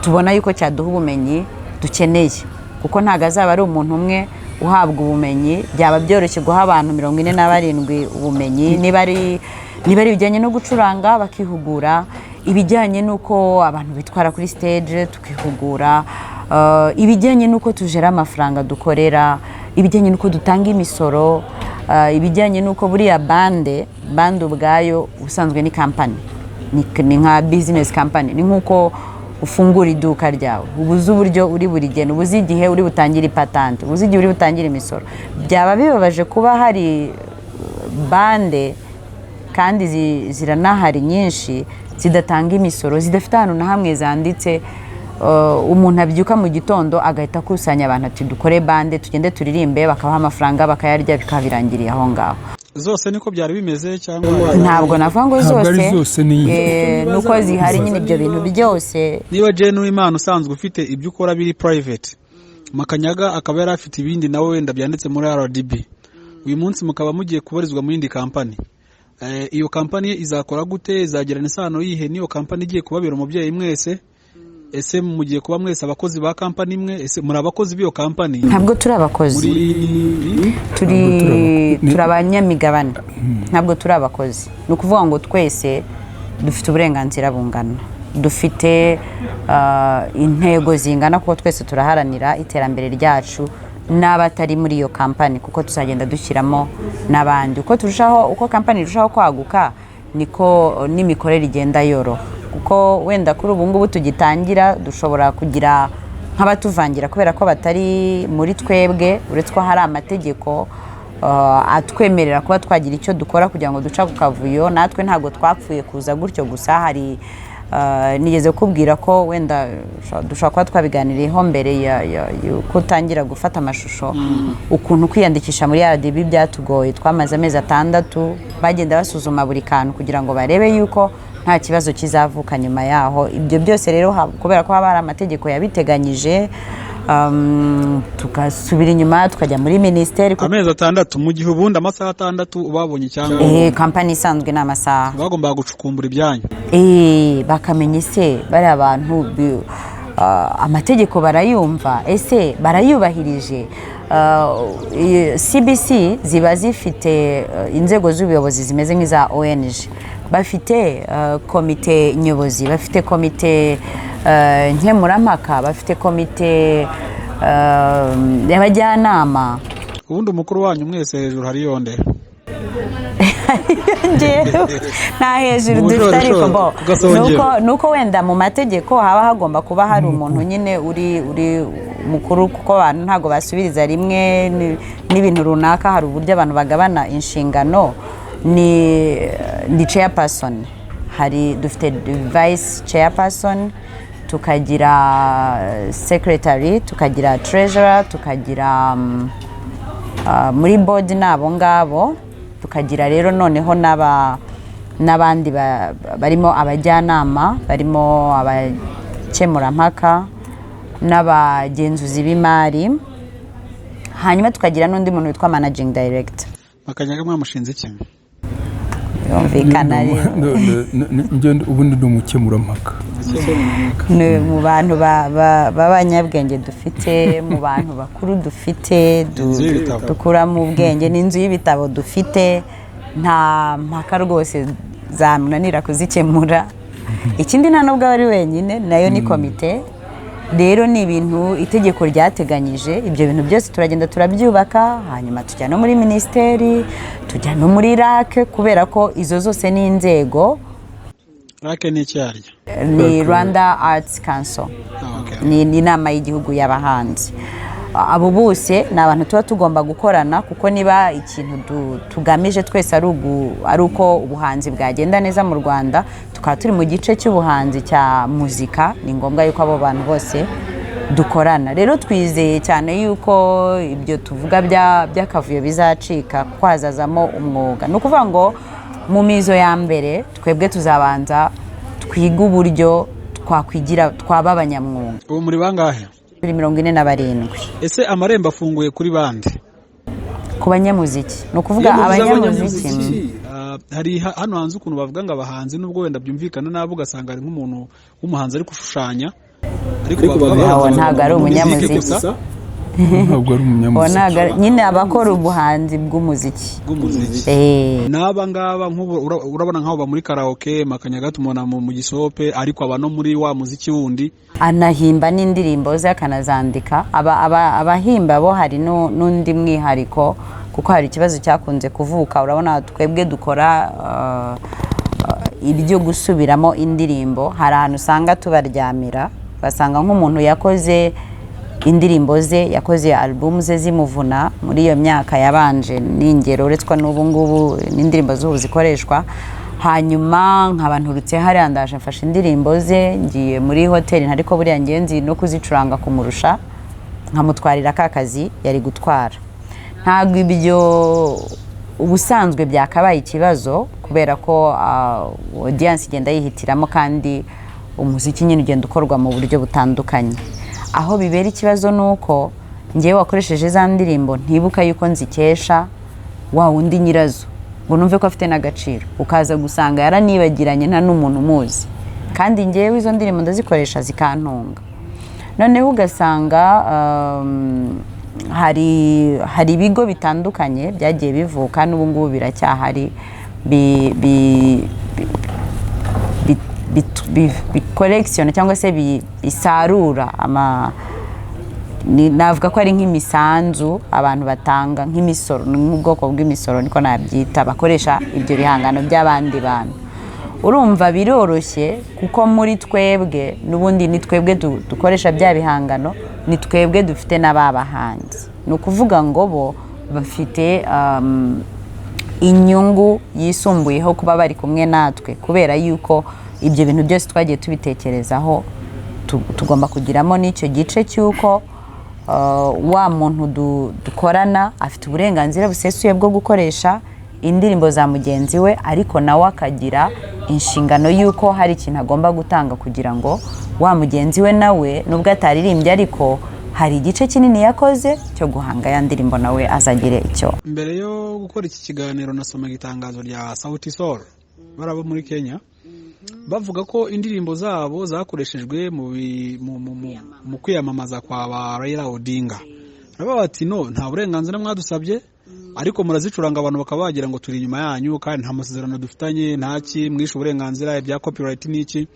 tubona yuko cyaduha ubumenyi dukeneye, kuko ntabwo azaba ari umuntu umwe uhabwa ubumenyi. Byaba byoroshye guha abantu 47 ubumenyi, niba ari ibijyanye no gucuranga bakihugura, ibijyanye n'uko abantu bitwara kuri stage tukihugura, ibijyanye n'uko tujera amafaranga dukorera, ibijyanye n'uko dutanga imisoro, ibijyanye n'uko buriya band ubwayo ubusanzwe ni company, ni nka business company, ni nk'uko ufungura iduka ryawe, uba uzi uburyo uri burigena, uba uzi igihe uri butangire ipatante, uba uzi igihe uri butangire imisoro. Byaba bibabaje kuba hari band, kandi ziranahari nyinshi, zidatanga imisoro, zidafite ahantu na hamwe zanditse. Umuntu abyuka mu gitondo agahita akusanya abantu ati: "Dukore band, tugende turirimbe," bakabaha amafaranga bakayarya, bikaba birangiriye aho ngaho. Zose niko byari bimeze cyangwa? Ntabwo navuga ngo Ntabwo ari zose. zose, ni Nuko zihari nyine ibyo bintu byose. Niba Jane Uwimana usanzwe ufite ibyo ukora biri private, Makanyaga akaba yari afite ibindi nawe wenda byanditse muri RDB, uyu munsi mukaba mugiye kubarizwa mu yindi kampani, iyo kampani izakora gute? Izagirana isano yihe n'iyo kampani igiye kubabera umubyeyi mwese? Ese mugiye kuba mwese abakozi ba kampani imwe? Ese muri abakozi b'iyo kampani? Ntabwo turi abakozi. Muri Turi Ntabwo turi turi abanyamigabane, ntabwo turi abakozi. Ni ukuvuga ngo twese dufite uburenganzira bungana, dufite intego zingana, kuko twese turaharanira iterambere ryacu n'abatari muri iyo kampani, kuko tuzagenda dushyiramo n'abandi. Uko turushaho, uko kampani irushaho kwaguka, niko n'imikorere igenda yoroha, kuko wenda kuri ubu ngubu tugitangira dushobora kugira nk'abatuvangira kubera ko batari muri twebwe, uretse ko hari amategeko atwemerera kuba twagira icyo dukora kugira ngo duce ako kavuyo. Natwe ntabwo twapfuye kuza gutyo gusa. Hari nigeze kubwira ko wenda dushobora kuba twabiganiriyeho mbere y'uko utangira gufata amashusho, ukuntu kwiyandikisha muri RDB byatugoye. Twamaze amezi 6 bagenda basuzuma buri kantu kugira ngo barebe yuko nta kibazo kizavuka nyuma yaho. Ibyo byose rero kubera ko haba hari amategeko yabiteganyije, tugasubira inyuma tukajya muri minisiteri. Amezi 6 mu gihe ubundi amasaha 6 babonye icyangombwa? Kampani isanzwe ni amasaha. Bagombaga gucukumbura ibyanyu. Bakamenya ese bariya bantu amategeko barayumva, ese barayubahirije? CBC ziba zifite inzego z'ubuyobozi zimeze nk'iza ONG. Bafite komite nyobozi, bafite komite nkemurampaka, bafite komite y'abajyanama. Ubundi umukuru wanyu mwese hejuru hari yonde? Njyewe nta hejuru Mu dufite, ariko bushorishori, bo ku gasongero. Nuko wenda mu mategeko haba hagomba kuba hari umuntu nyine uri mukuru, kuko abantu ntabwo basubiriza rimwe n'ibintu runaka. Hari uburyo abantu bagabana inshingano. Ni chairperson, hari dufite vice chairperson, tukagira secretary, tukagira treasurer, tukagira muri board ni abo ngabo, tukagira rero noneho n'abandi barimo abajyanama, barimo abajyanama abakemurampaka n'abagenzuzi b'imari, hanyuma tukagira n'undi muntu witwa managing director. Makanyaga, mwamushinze iki? Yumvikana rero. Njye ubundi ndi umukemurampaka. Ni mu bantu b'abanyabwenge dufite, mu bantu bakuru dufite, Inzu y'ibitabo. dukuramo ubwenge n'inzu y'ibitabo dufite. Nta mpaka rwose zamunanira kuzikemura. Ikindi, nta nubwo aba ari wenyine, nayo ni komite. Rero ni ibintu itegeko ryateganyije. Ibyo bintu byose turagenda turabyubaka, hanyuma tujya no muri minisiteri, tujya no muri RAC, kubera ko izo zose ni inzego. RAC ni icyaryo? Ni Rwanda Arts Council. Ah, okay. Ni inama y'igihugu y'abahanzi. Abo bose ni abantu tuba tugomba gukorana, kuko niba ikintu tugamije twese ari uko ubuhanzi bwagenda neza mu Rwanda, tukaba turi mu gice cy'ubuhanzi cya muzika, ni ngombwa yuko abo bantu bose dukorana. Rero twizeye cyane yuko ibyo tuvuga by'akavuyo bizacika, kuko hazazamo umwuga. Ni ukuvuga ngo mu mizo ya mbere twebwe tuzabanza twige uburyo twakwigira twaba abanyamwuga. Ubu muri bangahe? Turi 47. Ese amarembo afunguye kuri bande? Ku banyamuziki, ni ukuvuga Iyo muvuze abanyamuziki. Hari hano hanze ukuntu bavuga ngo abahanzi, nubwo wenda byumvikana nabi, ugasanga hari nk'umuntu w'umuhanzi ari gushushanya, ariko bavuga Aho abahanzi ntabwo ari mu muziki umunyamuziki. gusa. Ntabwo ari Uwo umunyamuziki. ntabwo nyine abakora ubuhanzi bw'umuziki. Bw'umuziki. N'aba ngaba nk'ubu urabona nk'abo ba muri karaoke, Makanyaga tumubona mu gisope, ariko aba no muri wa muziki wundi. Anahimba n'indirimbo ze, akanazandika. Abahimba bo hari n'undi mwihariko, kuko hari ikibazo cyakunze kuvuka. Urabona twebwe dukora ibyo gusubiramo indirimbo, hari ahantu usanga tubaryamira, ugasanga nk'umuntu yakoze indirimbo ze, yakoze alubumu ze zimuvuna muri iyo myaka yabanje, n'ingero uretse ko n'ubu ngubu n'indirimbo z'ubu zikoreshwa. Hanyuma nkaba nturutse hariya, ndaje mfashe indirimbo ze, ngiye muri hoteli, ariko buriya ngenzi no kuzicuranga kumurusha, nkamutwarira ka kazi yari gutwara. Ntabwo ibyo ubusanzwe byakabaye ikibazo, kubera ko audience igenda yihitiramo, kandi umuziki nyine ugenda ukorwa mu buryo butandukanye. Aho bibera ikibazo ni uko ngewe wakoresheje za ndirimbo ntibuka yuko nzikesha wa wundi nyirazo, ngo numve ko afite n'agaciro, ukaza gusanga yaranibagiranye, nta n'umuntu umuzi, kandi ngewe izo ndirimbo ndazikoresha zikantunga. Noneho ugasanga hari ibigo bitandukanye byagiye bivuka, n'ubu ngubu biracyahari, bikorekisiyona cyangwa se bisarura ama navuga ko ari nk'imisanzu abantu batanga, nk'imisoro, ni nk'ubwoko bw'imisoro niko nabyita, bakoresha ibyo bihangano by'abandi bantu. Urumva biroroshye, kuko muri twebwe n'ubundi ni twebwe dukoresha bya bihangano, ni twebwe dufite n'ababahanzi. Ni ukuvuga ngo bo bafite inyungu yisumbuyeho kuba bari kumwe natwe, kubera yuko ibyo bintu byose twagiye tubitekerezaho. Tugomba kugiramo n'icyo gice cy'uko wa muntu dukorana afite uburenganzira busesuye bwo gukoresha indirimbo za mugenzi we, ariko nawe akagira inshingano y'uko hari ikintu agomba gutanga kugira ngo wa mugenzi we nawe, nubwo ataririmbye, ariko hari igice kinini yakoze cyo guhanga ya ndirimbo, nawe azagire icyo. Mbere yo gukora iki kiganiro nasomaga itangazo rya Sauti Sol, barabo muri Kenya, bavuga ko indirimbo zabo zakoreshejwe mu kwiyamamaza kwa ba Raila Odinga. Baravuga bati: "No, nta burenganzira mwadusabye, ariko murazicuranga, abantu bakaba bagira ngo turi inyuma yanyu, kandi nta masezerano dufitanye, nta ki mwishe uburenganzira, ibya copyright n'iki."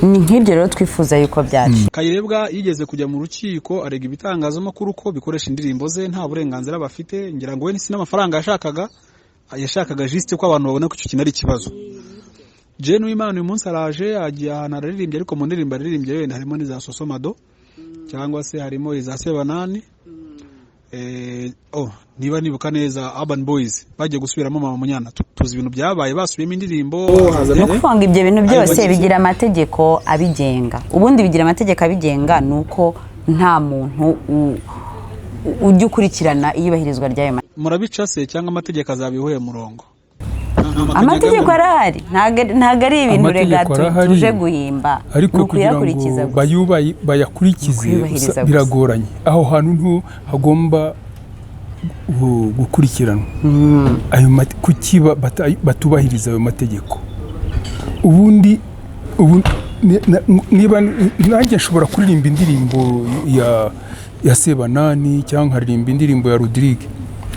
Ni nk'ibyo rero twifuza yuko byacu. Kayirebwa yigeze kujya mu rukiko arega ibitangazamakuru ko bikoresha indirimbo ze nta burenganzira bafite. Ngira ngo we si n'amafaranga yashakaga, yashakaga juste ko abantu babona ko icyo kintu ari ikibazo. Jane Uwimana uyu munsi araje, agiye ahantu araririmbye, ariko mu ndirimbo aririmbye wenda harimo n'iza Sosomado cyangwa se harimo iza Sebanani. Oh, niba nibuka neza, Urban Boys bagiye gusubiramo Mama Munyana. Tuzi ibintu byabaye, basubiyemo indirimbo. Ni ukuvuga ngo ibyo bintu byose bigira amategeko abigenga. Ubundi bigira amategeko abigenga, ni uko nta muntu ujya ukurikirana iyubahirizwa ry'ayo mategeko. Murabica se cyangwa amategeko azabihuye murongo? Amategeko arahari, ntabwo ari ibintu Amategeko rega arahari. tuje guhimba, Ariko ni kugira ngo ukuyakurikiza gusa. Bayakurikize Ni ukuyubahiriza gusa. Biragoranye. Aho hantu ntu hagomba gukurikiranwa ayo kuki batubahiriza ayo mategeko? Ubundi ubu niba nanjye nshobora kuririmba indirimbo ya Sebanani cyangwa nkaririmba indirimbo ya Rodrigue,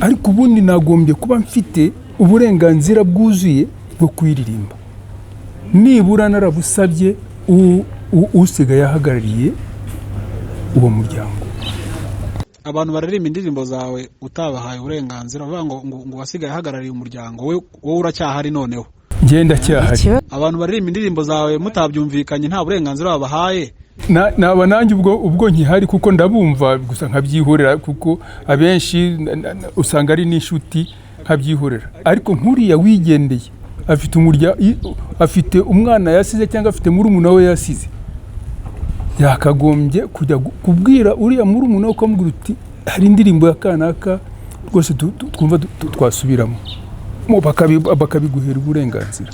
ariko ubundi nagombye kuba mfite uburenganzira bwuzuye bwo kuyiririmba, nibura narabusabye usigaye ahagarariye uwo muryango. Abantu baririmba indirimbo zawe utabahaye uburenganzira, bavuga ngo wasigaye ahagarariye umuryango we, wowe uracyahari noneho? Ngenda cyahari. Abantu baririmba indirimbo zawe mutabyumvikanye, nta burenganzira babahaye? Naba nanjye ubwo nkihari, kuko ndabumva gusa nkabyihorera, kuko abenshi usanga ari n'inshuti, nkabyihorera. Ariko nk'uriya wigendeye afite afite umwana yasize cyangwa afite murumuna we yasize, yakagombye kujya kubwira uriya murumuna we, ukamubwira uti: "Hari indirimbo ya kanaka rwose twumva twasubiramo." Bakabiguhera uburenganzira.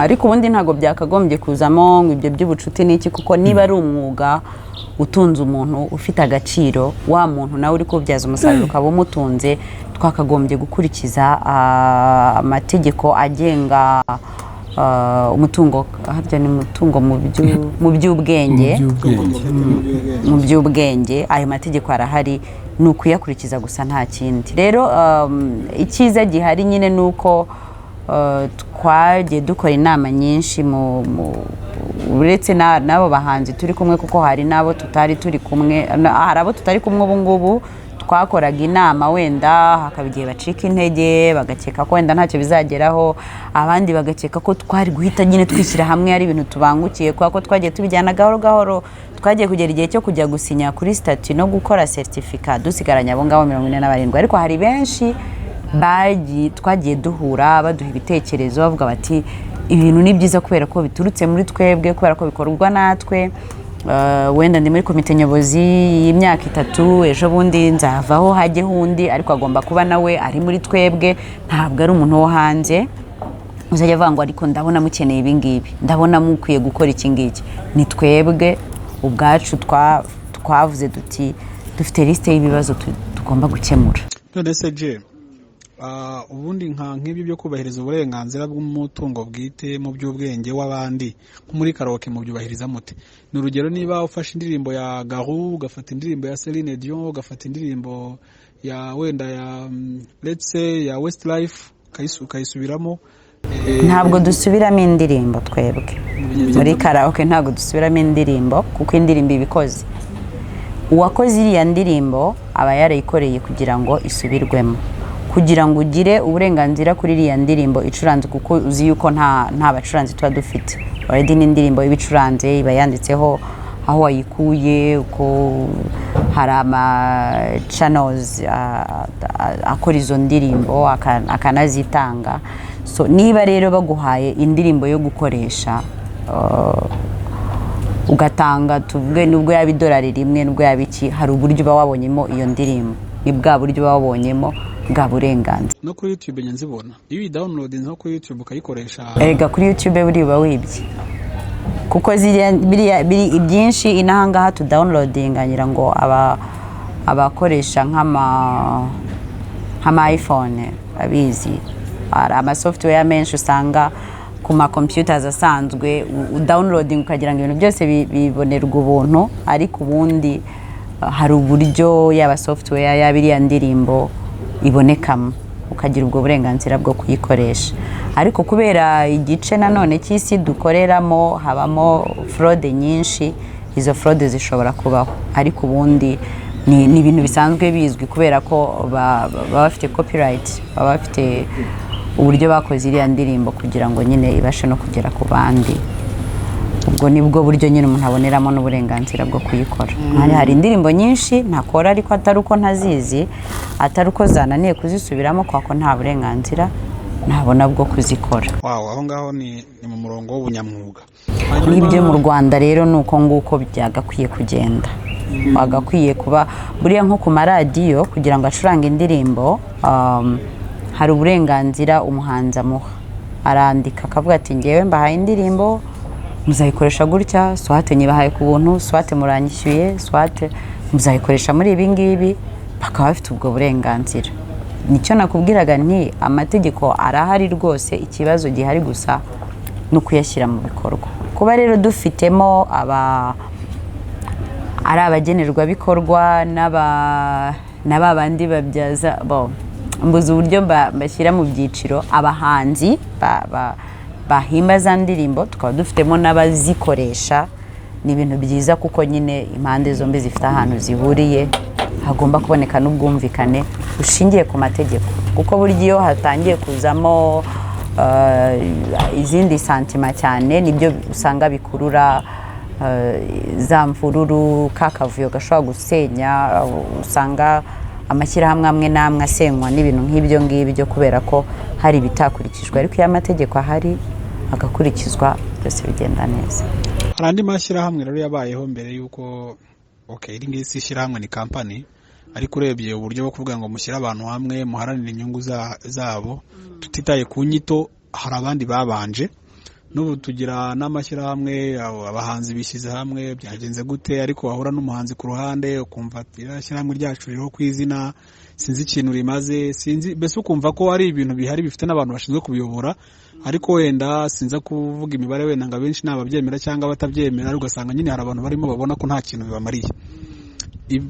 Ariko ubundi ntabwo byakagombye kuzamo ngo ibyo by'ubucuti n'iki, kuko niba ari umwuga utunze umuntu, ufite agaciro, wa muntu nawe uri kuwubyaza umusaruro ukaba umutunze, twakagombye gukurikiza amategeko agenga umutungo, harya ni umutungo mu by'ubwenge. Mu by'ubwenge. Mu by'ubwenge. Ayo mategeko arahari, ni ukuyakurikiza gusa, nta kindi. Rero icyiza gihari nyine ni uko twagiye dukora inama nyinshi uretse n'abo bahanzi turi kumwe, kuko hari n'abo tutari turi kumwe, hari abo tutari kumwe ubu ngubu. Twakoraga inama, wenda hakaba igihe bacika intege, bagakeka ko wenda ntacyo bizageraho, abandi bagakeka ko twari guhita nyine twishyira hamwe ari ibintu tubangukiye, kubera ko twagiye tubijyana gahoro gahoro. Twagiye kugera igihe cyo kujya gusinya kuri statut no gukora certificat dusigaranye abo ngabo 47. Ariko hari benshi twagiye duhura, baduha ibitekerezo, bavuga bati: "Ibintu ni byiza kubera ko biturutse muri twebwe, kubera ko bikorwa natwe. Wenda ndi muri komite nyobozi y'imyaka 3, ejo bundi nzavaho hajyeho undi, ariko agomba kuba nawe ari muri twebwe, ntabwo ari umuntu wo hanze uzajya avuga ngo ariko ndabona mukeneye ibi ngibi, ndabona mukwiye gukora iki ngiki." Ni twebwe ubwacu twavuze duti: "Dufite lisite y'ibibazo tugomba gukemura." None se je, ubundi nk'ibyo byo kubahiriza uburenganzira bw'umutungo bwite mu by'ubwenge w'abandi, nko muri karaoke mubyubahiriza mute? Ni urugero, niba ufashe indirimbo ya Garu, ugafata indirimbo ya Celine Dion, ugafata indirimbo ya wenda ya let's say ya Westlife, ukayisubiramo. Ntabwo dusubiramo indirimbo twebwe muri karaoke, ntabwo dusubiramo indirimbo, kuko indirimbo iba ikoze. Uwakoze iriya ndirimbo aba yarayikoreye kugira ngo isubirwemo. Kugira ngo ugire uburenganzira kuri iriya ndirimbo icuranze, kuko uzi yuko nta bacuranzi tuba dufite already, n'indirimbo iba icuranze iba yanditseho aho wayikuye, uko hari ama channels akora izo ndirimbo akanazitanga. So niba rero baguhaye indirimbo yo gukoresha, ugatanga, tuvuge nubwo yaba idolari 1, nubwo yaba iki, hari uburyo uba wabonyemo iyo ndirimbo, ni bwa buryo uba wabonyemo bwa burenganzira. No kuri YouTube njya nzibona, iyo uyidownloadinze nko kuri YouTube ukayikoresha. Erega kuri YouTube buriya uba wibye, kuko ziriya biriya biri ibyinshi inaha ngaha tudownloadinga, ngira ngo abakoresha nk'ama iPhone abizi, hari ama software menshi usanga ku ma computers asanzwe udownloading ukagira ngo ibintu byose bibonerwa ubuntu, ariko ubundi hari uburyo yaba software, yaba iriya ndirimbo ibonekamo, ukagira ubwo burenganzira bwo kuyikoresha. Ariko kubera igice nanone cy'isi dukoreramo habamo fraude nyinshi, izo fraude zishobora kubaho. Ariko ubundi ni ibintu bisanzwe bizwi, kubera ko baba bafite copyright, baba bafite uburyo bakoze iriya ndirimbo kugira ngo nyine ibashe no kugera ku bandi. Ubwo ni bwo buryo nyine umuntu aboneramo n'uburenganzira bwo kuyikora. Hari indirimbo nyinshi ntakora, ariko atari uko ntazizi, atari uko zananiye kuzisubiramo, kuko nta burenganzira ntabona bwo kuzikora. Wow, aho ngaho ni mu murongo w'ubunyamwuga. N'ibyo mu Rwanda rero ni uko nguko byagakwiye kugenda. Wagakwiye kuba buriya nko ku maradiyo, kugira ngo acurange indirimbo, hari uburenganzira umuhanzi amuha. Arandika akavuga ati: "Ngewe mbahaye indirimbo, muzayikoresha gutya, soit nyibahaye ku buntu, soit muranyishyuye, soit muzayikoresha muri ibi ngibi." Bakaba bafite ubwo burenganzira. Nicyo nakubwiraga nti amategeko arahari rwose, ikibazo gihari gusa ni ukuyashyira mu bikorwa. Kuba rero dufitemo aba ari abagenerwabikorwa na ba bandi babyaza bo, mbuze uburyo mbashyira mu byiciro, abahanzi bahimba za ndirimbo, tukaba dufitemo n'abazikoresha, ni ibintu byiza, kuko nyine impande zombi zifite ahantu zihuriye. Hagomba kuboneka n'ubwumvikane bushingiye ku mategeko, kuko burya iyo hatangiye kuzamo izindi sentiments cyane, nibyo usanga bikurura za mvururu, ka kavuyo gashobora gusenya. Usanga amashyirahamwe amwe n'amwe asenywa n'ibintu nk'ibyo ngibyo, kubera ko hari ibitakurikijwe. Ariko iyo amategeko ahari agakurikizwa, byose bigenda neza. Hari andi mashyirahamwe rero yabayeho mbere y'uko, okay, iri ngiri si ishyirahamwe, ni kampani, ariko urebye uburyo bwo kuvuga ngo mushyire abantu hamwe muharanire inyungu zabo, tutitaye ku nyito, hari abandi babanje. N'ubu tugira n'amashyirahamwe, abo abahanzi bishyize hamwe, byagenze gute? Ariko wahura n'umuhanzi ku ruhande ukumva ati: "Iriya shyirahamwe ryacu ririho ku izina, sinzi ikintu rimaze, sinzi." Mbese ukumva ko ari ibintu bihari bifite n'abantu bashinzwe kubiyobora, ariko wenda sinza kuvuga imibare, wenda ngo abenshi ni ababyemera cyangwa abatabyemera, ariko ugasanga nyine hari abantu barimo babona ko nta kintu bibamariye.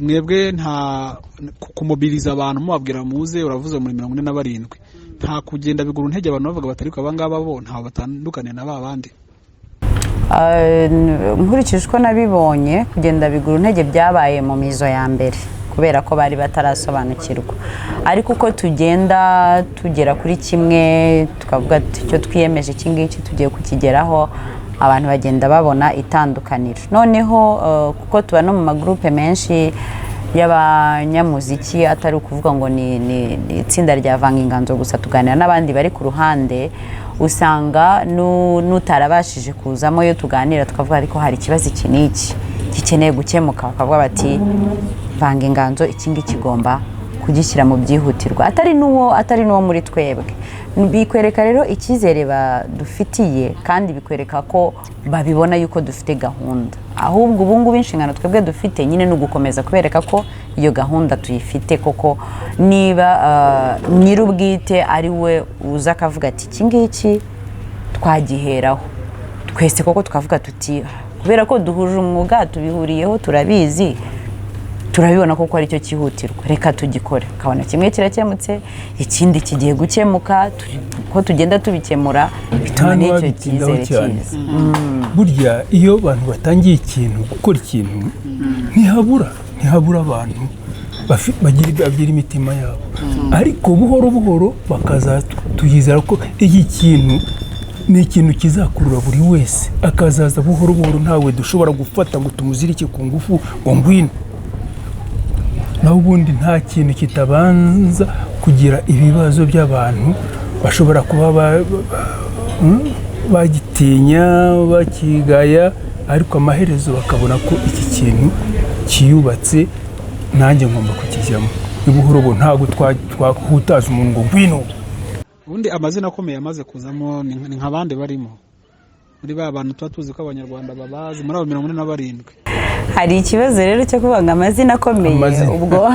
Mwebwe nta kumobiriza abantu mubabwira muze? Uravuze muri 47, nta kugenda bigura intege abantu bavuga bati: "Ariko abangaba bo ntaho batandukaniye na ba bandi"? Nkurikije uko nabibonye, kugenda bigura intege byabaye mu mizo ya mbere, kubera ko bari batarasobanukirwa. Ariko uko tugenda tugera kuri kimwe, tukavuga tuti icyo twiyemeje iki ngiki tugiye kukigeraho, abantu bagenda babona itandukaniro. Noneho kuko tuba no mu magurupe menshi y'abanyamuziki, atari ukuvuga ngo ni itsinda rya Vanga Inganzo gusa, tuganira n'abandi bari ku ruhande, usanga n'utarabashije kuzamo, iyo tuganira tukavuga ariko hari ikibazo iki n'iki gikeneye gukemuka, bakavuga bati: "Vanga Inganzo iki ngiki igomba kugishyira mu byihutirwa," atari n'uwo muri twebwe. Bikwereka rero icyizere badufitiye, kandi bikwereka ko babibona yuko dufite gahunda. Ahubwo ubu ngubu inshingano twebwe dufite nyine ni ugukomeza kubereka ko iyo gahunda tuyifite koko. Niba nyir'ubwite ari we uza akavuga ati: "Iki ngiki twagiheraho twese koko," tukavuga tuti kubera ko duhuje umwuga, tubihuriyeho, turabizi, turabibona koko aricyo cyihutirwa, reka tugikore. Ukabona kimwe kirakemutse, ikindi kigiye gukemuka, ko tugenda tubikemura bituma Nta n'icyo n'uwabitindaho cyizere cyane. kiza. Burya iyo abantu batangiye ikintu, gukora ikintu, ntihabura abantu bagira imitima yabo, ariko buhoro buhoro bakaza tuyizera ko iki kintu ni ikintu kizakurura buri wese, akazaza buhoro buhoro. Ntawe dushobora gufata ngo tumuzirike ku ngufu ngo ngwino. Naho ubundi nta kintu kitabanza kugira ibibazo by'abantu bashobora kuba bagitinya, bakigaya, ariko amaherezo bakabona ko iki kintu kiyubatse, nanjye ngomba kukijyamo. Ni buhoro buhoro, ntabwo twahutaza umuntu ngo ngwino. Ubundi amazina akomeye amaze kuzamo ni nka bande barimo muri ba bantu tuba tuzi ko Abanyarwanda babazi muri abo 47? Hari ikibazo rero cyo kuvuga ngo amazina akomeye. Amazina. Ubwo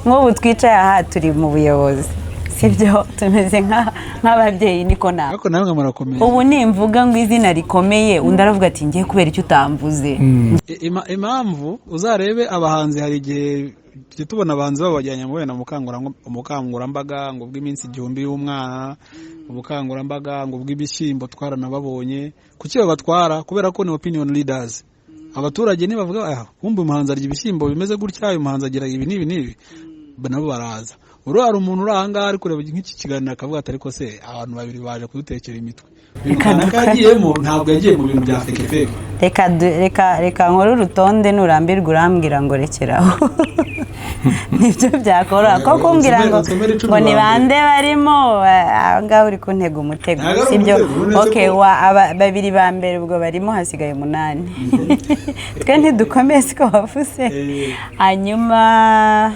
nk'ubu twicaye aha turi mu buyobozi, sibyo? Tumeze nk'ababyeyi, niko nawe. Ariko nawe murakomeye. Ubu nimvuga ngo izina rikomeye, undi aravuga ati: "Ngiye kubera icyo utamvuze." Impamvu uzarebe abahanzi, hari igihe tujya tubona abahanzi babajyanye mu wenda mu bukangurambaga ngo bw'iminsi 1000 y'umwana, ubukangurambaga ngo bw'ibishyimbo, twaranababonye. Kuki babatwara? Kubera ko ni opinion leaders. Abaturage nibavuga: "Ah, kumbe umuhanzi arya ibishyimbo bimeze gutya, uyu muhanzi agira ibi n'ibi n'ibi," nabo baraza. Uru hari umuntu uri ahangaha ari kureba nk'iki kiganiro akavuga ati: "Ariko se abantu babiri baje kudutekera imitwe?" Kanaka yagiyemo, ntabwo yagiye mu bintu bya fake fake. Reka nkore urutonde, nurambirwa urambwira ngo rekeraho, nibyo byakora ko kumbwira ngo Nsomere 10 ngo ni ba mbere. Bande barimo? Aho ngaho uri kuntega umutego. Ntabwo ari Sibyo? umutego, uretse Okay. Babiri ba mbere ubwo barimo, hasigaye umunani. Twe ntidukomeye, siko wavuze? Hanyuma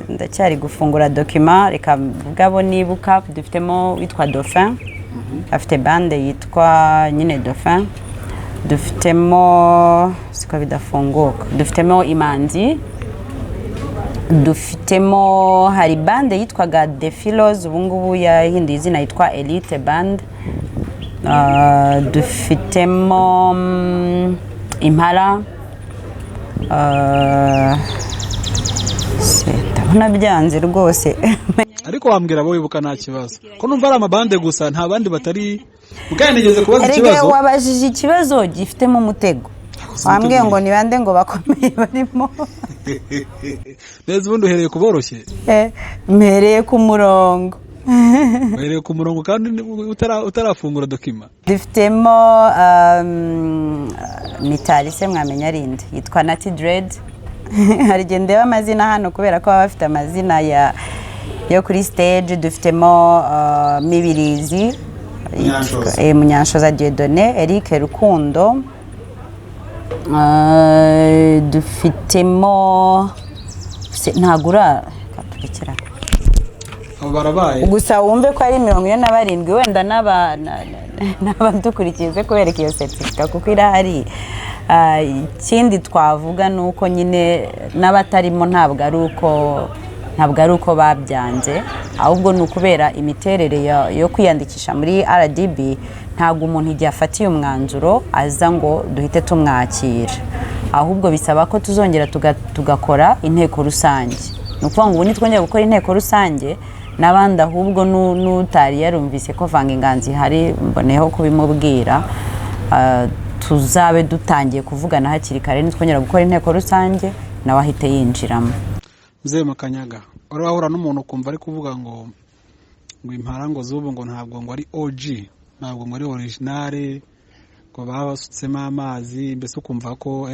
ndacyari gufungura document, reka mvuge abo nibuka. Dufitemo witwa Dauphin. Afite band yitwa nyine Dauphin. Dufitemo, siko bidafunguka, dufitemo Imanzi, dufitemo, hari band yitwaga Defilos, ubu ngubu yahinduye izina yitwa Elite Band. Dufitemo Impala. Ndabona byanze rwose. Ariko wambwira abo wibuka, nta kibazo, ko numva ari amabande gusa, nta bandi batari mukanya nigeze kubaza Erega ikibazo. Wabajije ikibazo gifitemo umutego, wambwiye ngo ni bande ngo bakomeye barimo. Neza, ubundi uhereye ku boroshye. Mpereye ku murongo. Uhereye ku murongo kandi utarafungura document. Dufitemo Mitari se, mwamenya arinde yitwa Nati Dread. Hari igihe ndeba amazina hano kubera ko baba bafite amazina yo kuri stage. Dufitemo Mibirizi. Munyanshoza. Munyanshoza Dieudonné, Eric Rukundo. Dufitemo ntabwo ura turekera. Abo barabaye. Gusa wumve ko ari 47, wenda n'abadukurikiye ze kubereka iyo certificat kuko irahari. Ikindi twavuga ni uko nyine n'abatarimo ntabwo ari uko babyanze, ahubwo ni ukubera imiterere yo kwiyandikisha muri RDB. Ntabwo umuntu igihe afatiye umwanzuro aza ngo duhite tumwakira, ahubwo bisaba ko tuzongera tugakora inteko rusange. Ni ukuvuga ngo ubu nitwongera gukora inteko rusange n'abandi, ahubwo n'utari yarumvise ko Vanga Inganzo ihari, mboneyeho kubimubwira. Tuzabe dutangiye kuvugana hakiri kare, nitwongera gukora inteko rusange nawe ahite yinjiramo. Mzee Makanyaga, wari wahura n'umuntu ukumva ari kuvuga ngo Impala ngo z'ubu ngo ntabwo ngo ari OG, ntabwo ngo ari original, ngo babasutsemo amazi, mbese ukumva ko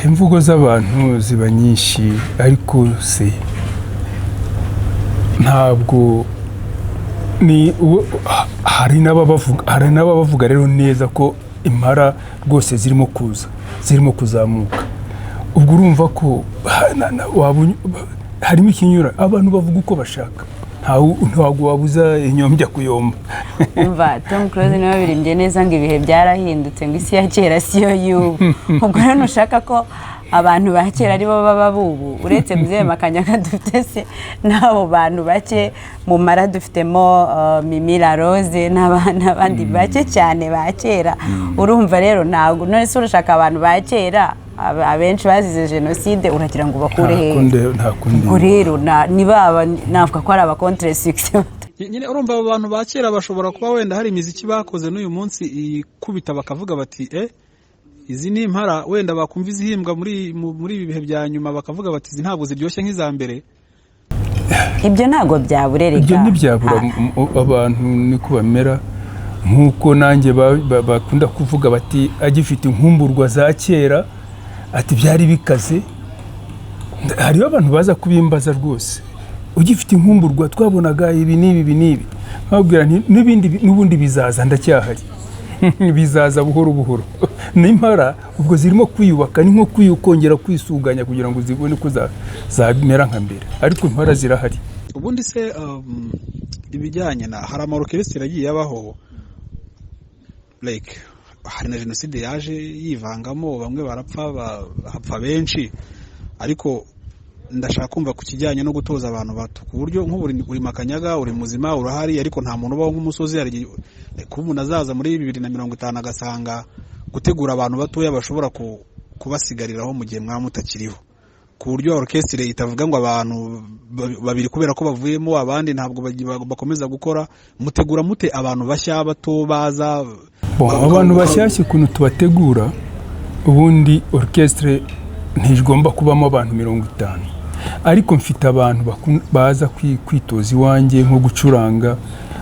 Imvugo z'abantu ziba nyinshi, ariko se ntabwo ni hari n'ababavuga rero neza ko Impala rwose zirimo kuza, zirimo kuzamuka. Ubwo urumva ko harimo ikinyura, abantu bavuga uko bashaka, ntabwo wabuza inyombya kuyomba. Umva, Tom Close niwe wabirimbye neza ngo ibihe byarahindutse, ngo isi ya kera siyo y'ubu. Ubwo rero ntushaka ko abantu ba kera aribo baba bubu. Uretse Mzee Makanyaga, dufite se n'abo bantu bake mumara, dufitemo Mimi La Rose n'abandi bake cyane ba kera. Urumva rero ntabwo, none se urashaka abantu ba kera, abenshi bazize jenoside, uragira ngo bakure Nta hehe? kundi, nta kundi. Ubwo rero nibaba navuga ko ari aba contre succès. Nyine urumva abo bantu ba kera bashobora kuba wenda hari imiziki bakoze n'uyu munsi ikubita, bakavuga bati izi ni Impala. Wenda bakumva izihimbwa muri ibi bihe bya nyuma, bakavuga bati izi ntabwo ziryoshye nk'iza mbere. Ibyo ntabwo byabura erega. Ibyo ntibyabura. Abantu niko bamera, nk'uko nanjye bakunda kuvuga bati agifite inkumburwa za kera, ati byari bikaze. Hariho abantu baza kubimbaza rwose, ugifite inkumburwa, twabonaga ibi n'ibi, ibi n'ibi, nkababwira nti n'ibindi n'ubundi bizaza, ndacyahari, bizaza buhoro buhoro. N'impara ubwo zirimo kwiyubaka, ni nko kongera kwisuganya kugira ngo zibone ko zamera nka mbere, ariko Impara zirahari. Ubundi se ibijyanye na, hari ama orchestre agiye abaho, like hari na jenoside yaje yivangamo, bamwe barapfa, hapfa benshi, ariko ndashaka kumva ku kijyanye no gutoza abantu bato, ku buryo nk'ubu uri Makanyaga, uri muzima, urahari, ariko nta muntu ubaho nk'umusozi. Hari igihe kuba umuntu azaza muri 2050 agasanga gutegura abantu batoya bashobora kubasigariraho mu gihe mwaba mutakiriho, ku buryo orchestre itavuga ngo abantu babiri kubera ko bavuyemo abandi ntabwo bakomeza gukora. Mutegura mute abantu bashya bato baza? Bon, abantu bashyashya ukuntu tubategura, ubundi orchestre ntigomba kubamo abantu 50, ariko mfite abantu baza kwitoza iwanjye nko gucuranga,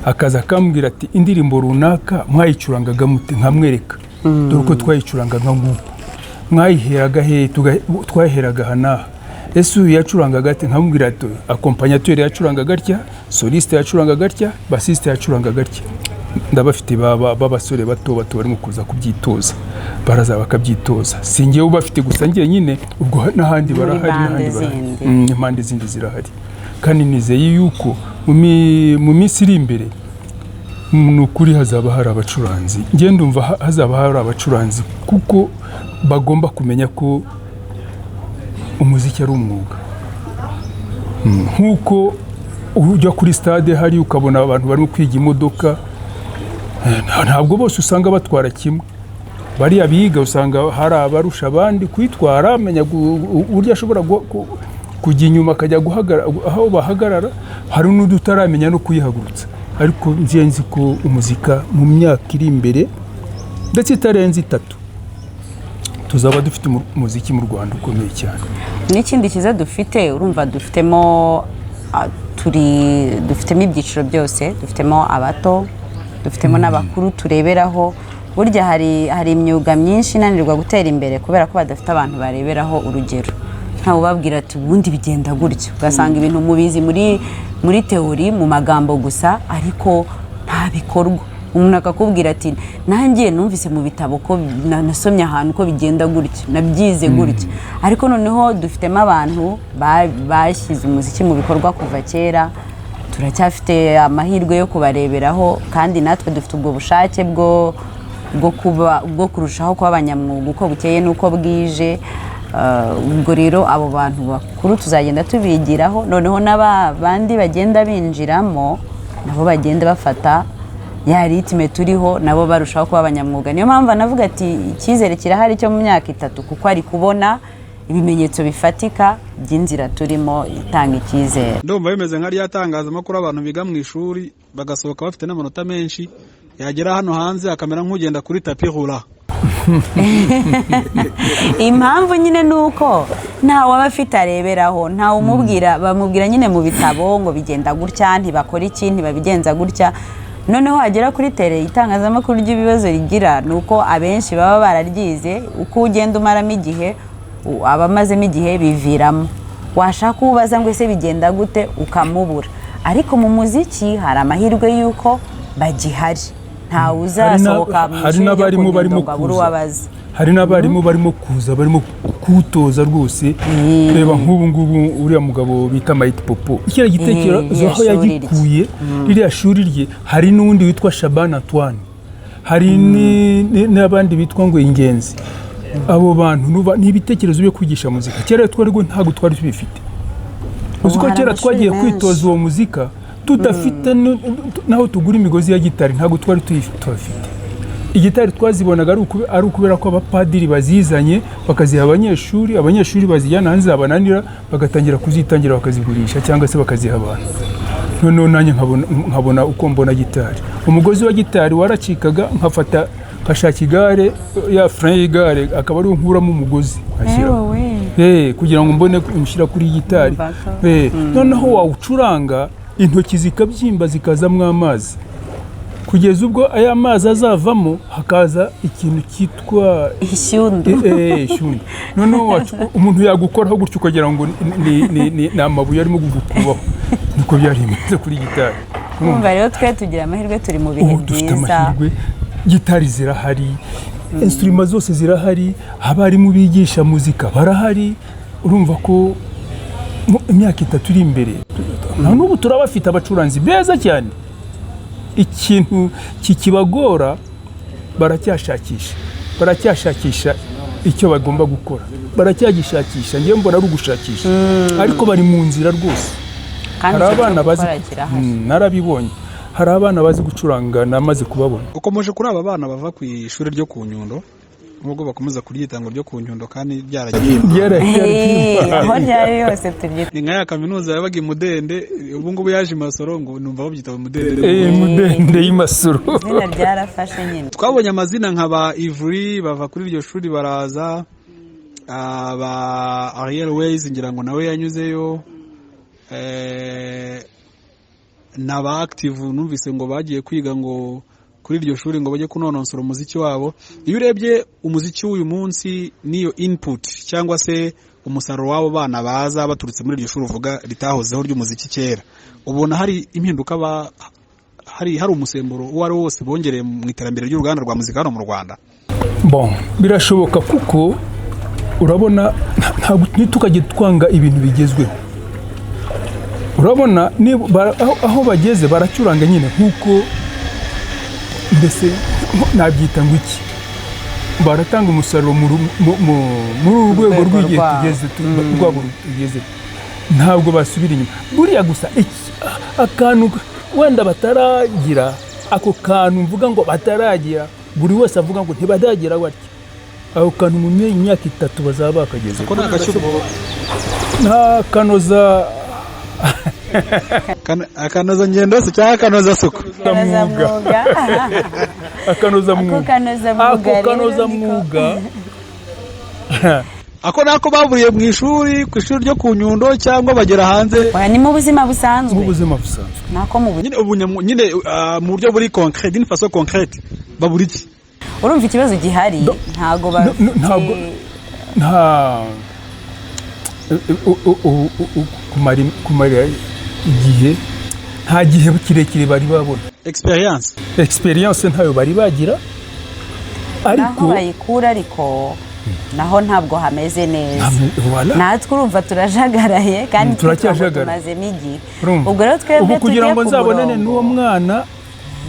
akaza akambwira ati indirimbo runaka mwayicurangaga mute? Nkamwereka, dore uko twayicurangaga nguko, mwayiheraga he? Twaheraga aha n'aha. Ese uyu yacurangaga ate? Nkamubwira ati accompagnateur yacurangaga atya, soliste yacurangaga atya, bassiste yacurangaga atya. Ndabafite b'abasore bato bato barimo kuza kubyitoza, baraza bakabyitoza. Si njyewe ubafite gusa njyenyine, ubwo n'ahandi Muri barahari, bande n'ahandi barahari. zindi. Impande zindi zirahari, kandi nizeye yuko mu minsi iri imbere Ni ukuri hazaba hari abacuranzi. Njye ndumva hazaba hari abacuranzi, kuko bagomba kumenya ko umuziki ari umwuga. Nk'uko ujya kuri stade hari ukabona abantu barimo kwiga imodoka, ntabwo bose usanga batwara kimwe. Bariya biga usanga hari abarusha abandi kuyitwara, amenya uburyo ashobora kujya inyuma akajya guhagarara aho bahagarara, hari n'undi utaramenya no kuyihagurutsa. Ariko nzi nzi ko umuzika mu myaka iri imbere, ndetse itarenze 3, tuzaba dufite umuziki mu Rwanda ukomeye cyane. N'ikindi cyiza dufite, urumva dufitemo turi dufitemo ibyiciro byose, dufitemo abato, dufitemo n'abakuru tureberaho. Burya hari imyuga myinshi inanirwa gutera imbere kubera ko badafite abantu bareberaho urugero, ntawe ubabwira ati ubundi bigenda gutya. Ugasanga ibintu mubizi muri théorie, mu magambo gusa, ariko nta bikorwa. Umuntu akakubwira ati nanjye numvise mu bitabo ko nasomye ahantu ko bigenda gutya, nabyize gutya. Ariko noneho dufitemo abantu bashyize umuziki mu bikorwa kuva kera, turacyafite amahirwe yo kubareberaho, kandi natwe dufite ubwo bushake bwo kurushaho kuba abanyamwuga uko bukeye n'uko bwije. Ubwo rero abo bantu bakuru tuzagenda tubigiraho, noneho n'aba bandi bagenda binjiramo nabo bagenda bafata ya rythme turiho, nabo barushaho kuba abanyamwuga. Niyo mpamvu anavuga ati icyizere kirahari cyo mu myaka 3, kuko ari kubona ibimenyetso bifatika by'inzira turimo itanga icyizere. Ndumva bimeze nka rya tangazamakuru, abantu biga mu ishuri bagasohoka bafite n'amanota menshi, yagera hano hanze akamera nk'ugenda kuri tapis roulant. Impamvu nyine ni uko ntawe aba afite areberaho, ntawe umubwira. Bamubwira nyine mu bitabo ngo bigenda gutya, ntibakora iki, ntibabigenza gutya. Noneho wagera kuri terrain, itangazamakuru ry'ibibazo rigira ni uko abenshi baba bararyize, uko ugenda umaramo igihe, abamazemo igihe biviramo, washaka ubaza ngo ese bigenda gute, ukamubura. Ariko mu muziki hari amahirwe y'uko bagihari, ntawe uzasohoka mu Hari ishuri ryo n'abarimu ku barimo Nyundo ngo abure kuza. uwabaza. Hari n'abarimu barimo kuza, barimo kuwutoza rwose. Reba nk'ubu ngubu uriya mugabo bita Mayiti Popo, kiriya gitekerezo Ririya aho shuri yagikuye, ririya shuri rye. Hari n'undi witwa Shaban Antoine, hari n'abandi bitwa ngo Ingenzi. Abo bantu ni ibitekerezo byo kwigisha muzika. Kera twari ntabwo twari tubifite. Uzi ko Ubu hari kera amashuri twagiye menshi. kwitoza uwo muzika tudafite n'aho tugura imigozi ya gitari, ntabwo twari tuyifite. Igitari twazibonaga ari ukubera ko abapadiri bazizanye bakaziha abanyeshuri, abanyeshuri bazijyana hanze zabananira bagatangira kuzitangira bakazigurisha cyangwa se bakaziha abantu. Noneho nanjye nkabona uko mbona gitari. Umugozi wa gitari waracikaga, nkafata nkashaka igare, ya frein y'igare, akaba ariwo nkuramo umugozi nkashyiraho. Kugira ngo mbone mushyira kuri gitari. Umva ko- Noneho wawucuranga intoki zikabyimba, zikazamo amazi, kugeza ubwo aya mazi azavamo hakaza ikintu cyitwa ishyundu. Ishyundu. Noneho umuntu yagukoraho gutyo ukagira ngo ni amabuye arimo kugukubaho. Niko byari bimeze kuri gitari. Urumva rero twe tugira amahirwe, turi mu bihe Ubu dufite byiza. amahirwe, gitari zirahari, instruments zose zirahari, abarimu bigisha muzika barahari. Urumva ko mu imyaka 3 iri imbere, na n'ubu turabafite abacuranzi beza cyane. Ikintu kikibagora, baracyashakisha icyo bagomba gukora, baracyagishakisha. Ngewe mbona ari ugushakisha, ariko bari mu nzira rwose. Kandi Hari icyo cyo abana bazi gukora kirahari. Narabibonye, hari abana bazi gucuranga, namaze kubabona. Ukomeje kuri aba bana bava ku ishuri ryo ku Nyundo, nubwo bakomeza kuryita ngo ryo ku Nyundo kandi ryaragiye. Aho ryari yose turyita. Ni nka ya kaminuza yabaga i Mudende, ubu ngubu yaje i Masoro, ngo numva babyita Mudende. Mudende y'imasoro. Izina ryarafashe nyine. Twabonye amazina nka ba Ivuri bava kuri iryo shuri baraza, ba Ariel Ways ngira ngo nawe yanyuzeyo, na ba Active numvise ngo bagiye kwiga ngo kuri iryo shuri ngo bajye kunonosora umuziki wabo. Iyo urebye umuziki w'uyu munsi n'iyo input cyangwa se umusaruro w'abo bana baza baturutse muri iryo shuri uvuga ritahozeho ry'umuziki kera, ubona hari impinduka, hari umusemburo uwo ari wo wose bongereye mu iterambere ry'uruganda rwa muzika hano mu Rwanda? Bon, birashoboka, kuko urabona ntabwo ntitukajye twanga ibintu bigezweho. Urabona aho bageze baracuranga nyine nk'uko Mbese nabyita ngo iki? Baratanga umusaruro muri uru rwego Rwego rw'igihe rwabo. tugeze rwabo tugeze, ntabwo basubira inyuma. Buriya gusa akantu wenda bataragira, ako kantu mvuga ngo bataragira, buri wese avuga ngo ntibaragira batya, ako kantu mu myaka 3 bazaba bakageze. Ko ni agashyugo. Nta kanoza. Akanoza ngendo se cyangwa akanoza suku? Mwuga. Mwuga. Akanoza Ako mwuga. kanoza mwuga Ako rero kanoza mwuga. Ako nako baburiye mu ishuri, ku ishuri ryo ku Nyundo, cyangwa bagera hanze? Oya, ni mu buzima busanzwe. Mu buzima busanzwe. Nako mu buzima. Nyine nyine mu buryo buri concret, d'une façon concrète, babura iki? Urumva ikibazo gihari, ntago No, no, ntabwo bafite nta kumara igihe, nta gihe kirekire bari babona. Experience. Experience ntayo bari bagira, ariko Naho bayikura, ariko naho ntabwo hameze neza. Voilà. Natwe urumva turajagaraye kandi Turacyajagaraye. tumazemo igihe. Urumva? Ubwo rero twebwe Ubu kugira tujye ngo ku nzabonane murongo. n'uwo mwana,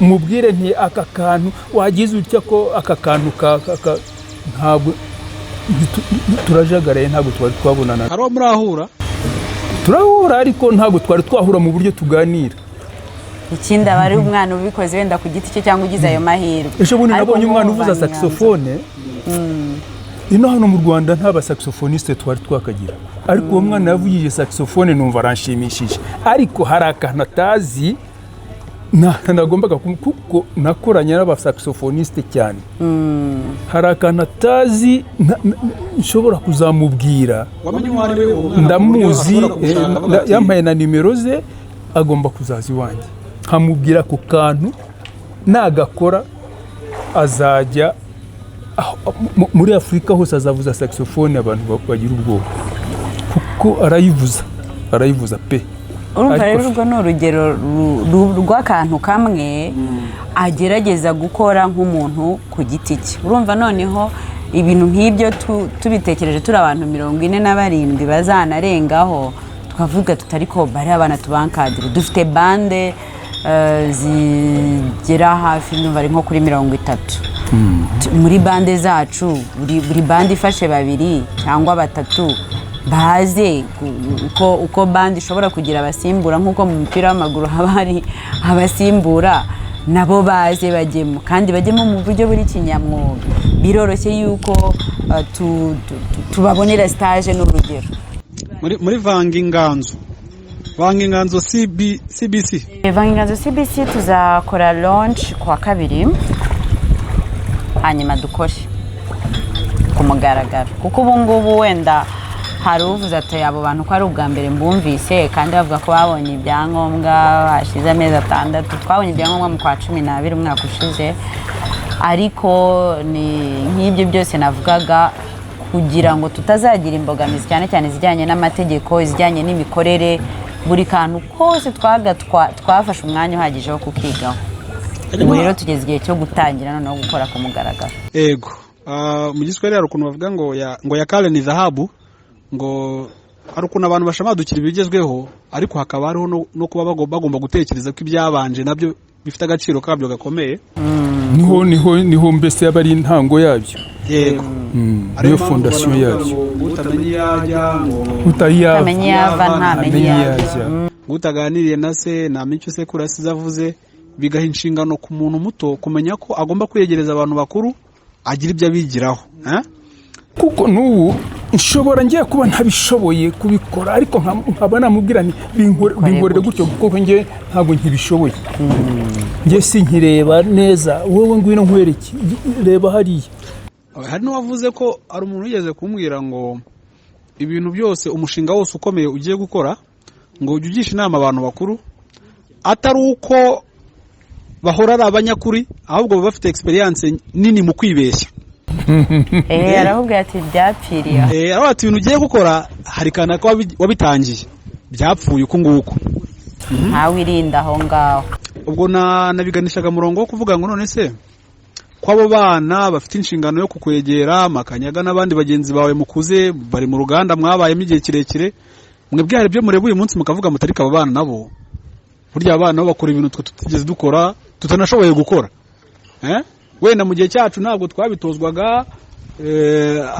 mubwire nti aka kantu wagize utya, ko aka kantu ntabwo turajagaraye, ntabwo twari twabonana. Hari uwo murahura? Turahura, ariko ntabwo twari twahura mu buryo tuganira. Ikindi, aba ari umwana ubikoze wenda ku giti cye cyangwa ugize ayo mahirwe. Ejo bundi Ariko nabonye umwana nk'ubu uvuza saxophone. Ino hano mu Rwanda nta basaxophoniste twari twakagira, ariko uwo mwana yavugije saxophone numva aranshimishije, ariko hari akantu atazi nagombaga kuko nakoranye n'abasaxophoniste cyane. Hari akantu atazi nshobora kuzamubwira. Wamenye uwo ari we, uwo mwana, ku buryo Ndamuzi. ashobora kugushaka avuga ati, Yampaye na nimero ze, agomba kuzaza iwanjye nkamubwira ako kantu nagakora azajya muri Afurika hose azavuza saxophone abantu bagira ubwoba, kuko arayivuza, arayivuza pe. Urumva Ariko rero urwo ni urugero rw'akantu kamwe agerageza gukora nk'umuntu ku giti cye. Urumva noneho ibintu nk'ibyo tubitekereje turi abantu 47 bazanarengaho, tukavuga tuti ariko bari abana tubankadire. Dufite bande zigera hafi, ndumva ari nko kuri 30. Muri bande zacu, buri bande ifashe babiri cyangwa batatu baze uko bande ishobora kugira abasimbura, nk'uko mu mupira w'amaguru haba hari abasimbura, nabo baze bajyemo, kandi bajyemo mu buryo buri kinyamwuga. Biroroshye yuko tubabonera stage n'urugero. Muri Vanga Inganzo CBC. Vanga Inganzo CBC tuzakora launch ku wa kabiri, hanyuma dukore ku mugaragaro, kuko ubu ngubu wenda hari uvuze ati abo bantu ko ari ubwa mbere mbumvise, kandi bavuga ko babonye ibyangombwa hashize amezi 6. Twabonye ibyangombwa mu kwa 12 umwaka ushize, ariko ni nk'ibyo byose navugaga, kugira ngo tutazagira imbogamizi, cyane cyane izijyanye n'amategeko, izijyanye n'imikorere. Buri kantu kose twafashe umwanya uhagije wo kukigaho. Ubu rero tugeze igihe cyo gutangira noneho gukora ku mugaragaro. Ego. Mu Giswahili hari ukuntu bavuga ngo ya kale ni dhahabu, ngo hari ukuntu abantu bashamadukira ibigezweho, ariko hakaba hariho no kuba bagomba gutekereza ko ibyabanje nabyo bifite agaciro kabyo gakomeye. Niho mbese yaba ari intango yabyo. Yego. Niyo fondation yabyo. Utamenye iyo ajya ngo Utayava. Utamenye iyo ava ntamenye amenye iyo iyo ajya. ajya. Ngo utaganiriye na se ntamenya icyo sekuru asize avuze. Bigaha inshingano ku muntu muto kumenya ko agomba kwiyegereza abantu bakuru, agira ibyo abigiraho, eh? Kuko n'ubu nshobora ngiye kuba ntabishoboye kubikora, ariko nkaba namubwira nti binkorere gutyo, kuko njye ntabwo nkibishoboye, njye sinkireba neza, wowe ngwino nkwereke, reba hariya. Hari n'uwavuze ko hari umuntu wigeze kumbwira ngo ibintu byose, umushinga wose ukomeye ugiye gukora, ngo ujye ugisha inama abantu bakuru, atari uko bahora ari abanyakuri, ahubwo baba bafite experience nini mu kwibeshya. Aravuga ati byapfiriye aho. Aravuga ati ibintu ugiye gukora hari kanaka wabitangiye byapfuye uku nguku. Ntawe irinda aho ngaho. Ubwo nabiganishaga murongo wo kuvuga ngo none se ko abo bana bafite inshingano yo kukwegera, Makanyaga n'abandi bagenzi bawe mukuze bari mu ruganda mwabayemo igihe kirekire, mwebwe hari ibyo mureba uyu munsi mukavuga mutarika aba bana nabo, burya abana nabo bakora ibintu twe tutigeze dukora, tutanashoboye gukora? Eh? Wenda mu gihe cyacu ntabwo twabitozwaga,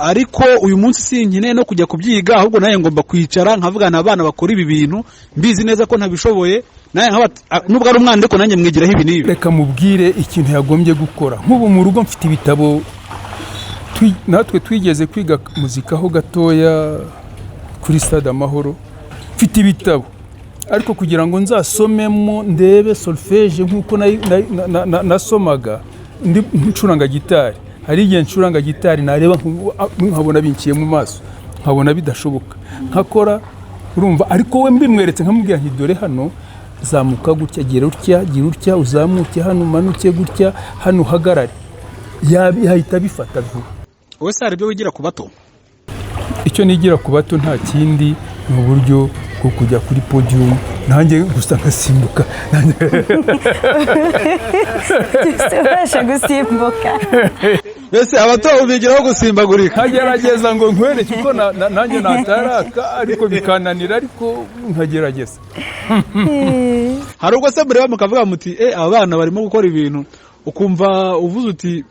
ariko uyu munsi sinkeneye no kujya kubyiga, ahubwo nawe ngomba kwicara nkavugana abana bakora ibi bintu, mbizi neza ko ntabishoboye, nawe nkaba nubwo ari umwana, ariko nanjye mwigiraho ibi n'ibi. Reka mubwire ikintu yagombye gukora. Nk'ubu mu rugo mfite ibitabo, natwe twigeze kwiga muzika ho gatoya kuri Stade Amahoro. Mfite ibitabo, ariko kugira ngo nzasomemo ndebe solfège nk'uko nasomaga ndi ncuranga gitari, hari igihe ncuranga gitari nareba nkabona binciye mu maso, nkabona bidashoboka, nkakora, urumva. Ariko we mbimweretse, nkamubwira nti: "Dore hano zamuka gutya, gira utya, gira utya, uzamuke hano, umanuke gutya, hano uhagarare," yahita abifata vuba. Wowe se hari ibyo wigira ku bato? Icyo nigira ku bato nta kindi, ni uburyo bwo kujya kuri podium nanjye gusa nkasimbuka. Ubasha gusimbuka? Mbese abato bigiraho gusimbagurika? Nkagerageza ngo nkwereke uko nanjye nataraka, ariko bikananira, ariko nkagerageza. Hari ubwo se mureba mukavuga muti: "Eh, aba bana barimo gukora ibintu," ukumva uvuze uti,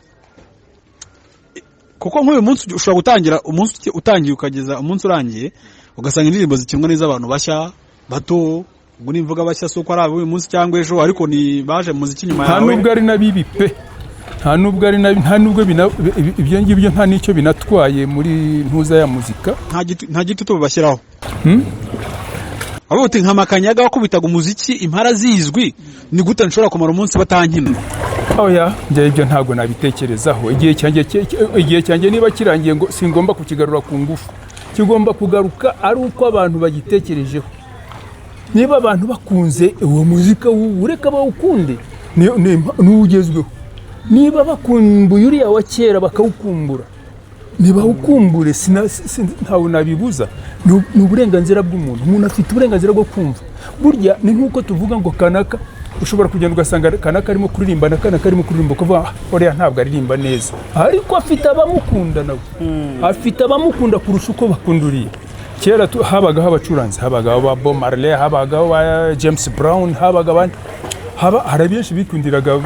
kuko nk'uyu munsi ushobora gutangira umunsi utangiye ukageza umunsi urangiye, ugasanga indirimbo zikinwa n'iz'abantu bashya bato. Ubwo nimvuga bashya, si uko ari ab'uyu munsi cyangwa ejo, ariko ni baje mu muziki nyuma Nta yawe. nubwo ari na bibi pe, nta nubwo ari nabi, nta nubwo ibyo ngibyo nta n'icyo binatwaye muri ntuza ya muzika. Nta gitutu babashyiraho? Avuga uti: "Nka Makanyaga wakubitaga umuziki impara zizwi, ni gute nshobora kumara umunsi batankina?" Oya, njye ibyo ntabwo nabitekerezaho. Igihe cyanjye niba kirangiye, ngo singomba kukigarura ku ngufu, kigomba kugaruka ari uko abantu bagitekerejeho. Niba abantu bakunze uwo muzika w'ubu, reka bawukunde, niwo ugezweho. Niba bakumbuye uriya wa kera, bakawukumbura, ntibawukumbure, ntawe nabibuza. Ni uburenganzira bw'umuntu. Umuntu afite uburenganzira bwo kumva. Burya ni nk'uko tuvuga ngo kanaka, ushobora kugenda ugasanga kanaka arimo kuririmba na kanaka arimo kuririmba, ukavuga: "Ah, uriya ntabwo aririmba neza," ariko afite abamukunda, nawe afite abamukunda kurusha uko bakunda uriya. Kera habagaho abacuranzi, habagaho ba Bob Marley, habagaho ba James Brown, habaga abandi, haba hari benshi bikundiraga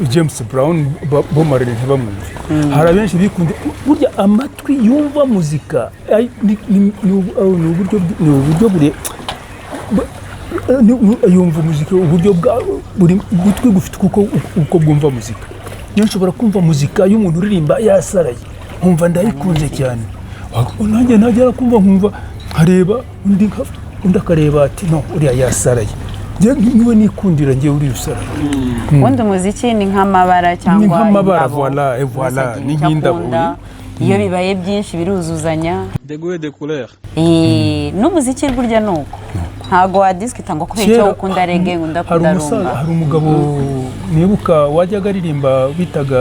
James Brown, Bob Marley ntibamwumve. Hari abenshi bikundira. Burya amatwi yumva muzika ni uburyo bure yumva umuziki, uburyo bwa buri gutwi gufite kuko uko bwumva muzika. Niyo nshobora kumva muzika y'umuntu uririmba yasaraye, nkumva ndayikunze cyane. Nanjye nagera kumva nkumva nkareba undi akareba ati: "No, uriya yasaraye." Njye niwe nikundira, njye uriya usaraye. Ubundi umuziki ni nk'amabara cyangwa Ni nk'amabara, indabo. Voilà, et voilà, Buri wese agira ni icyo nk'indabo, akunda. Iyo bibaye byinshi biruzuzanya. De goût de couleur. N'umuziki burya ni uko, ntabwo wadisikita ngo kubera icyo Kera ukunda reggae, ngo hari ndakunda umusaza, rumba. Hari umugabo nibuka wajyaga aririmba bitaga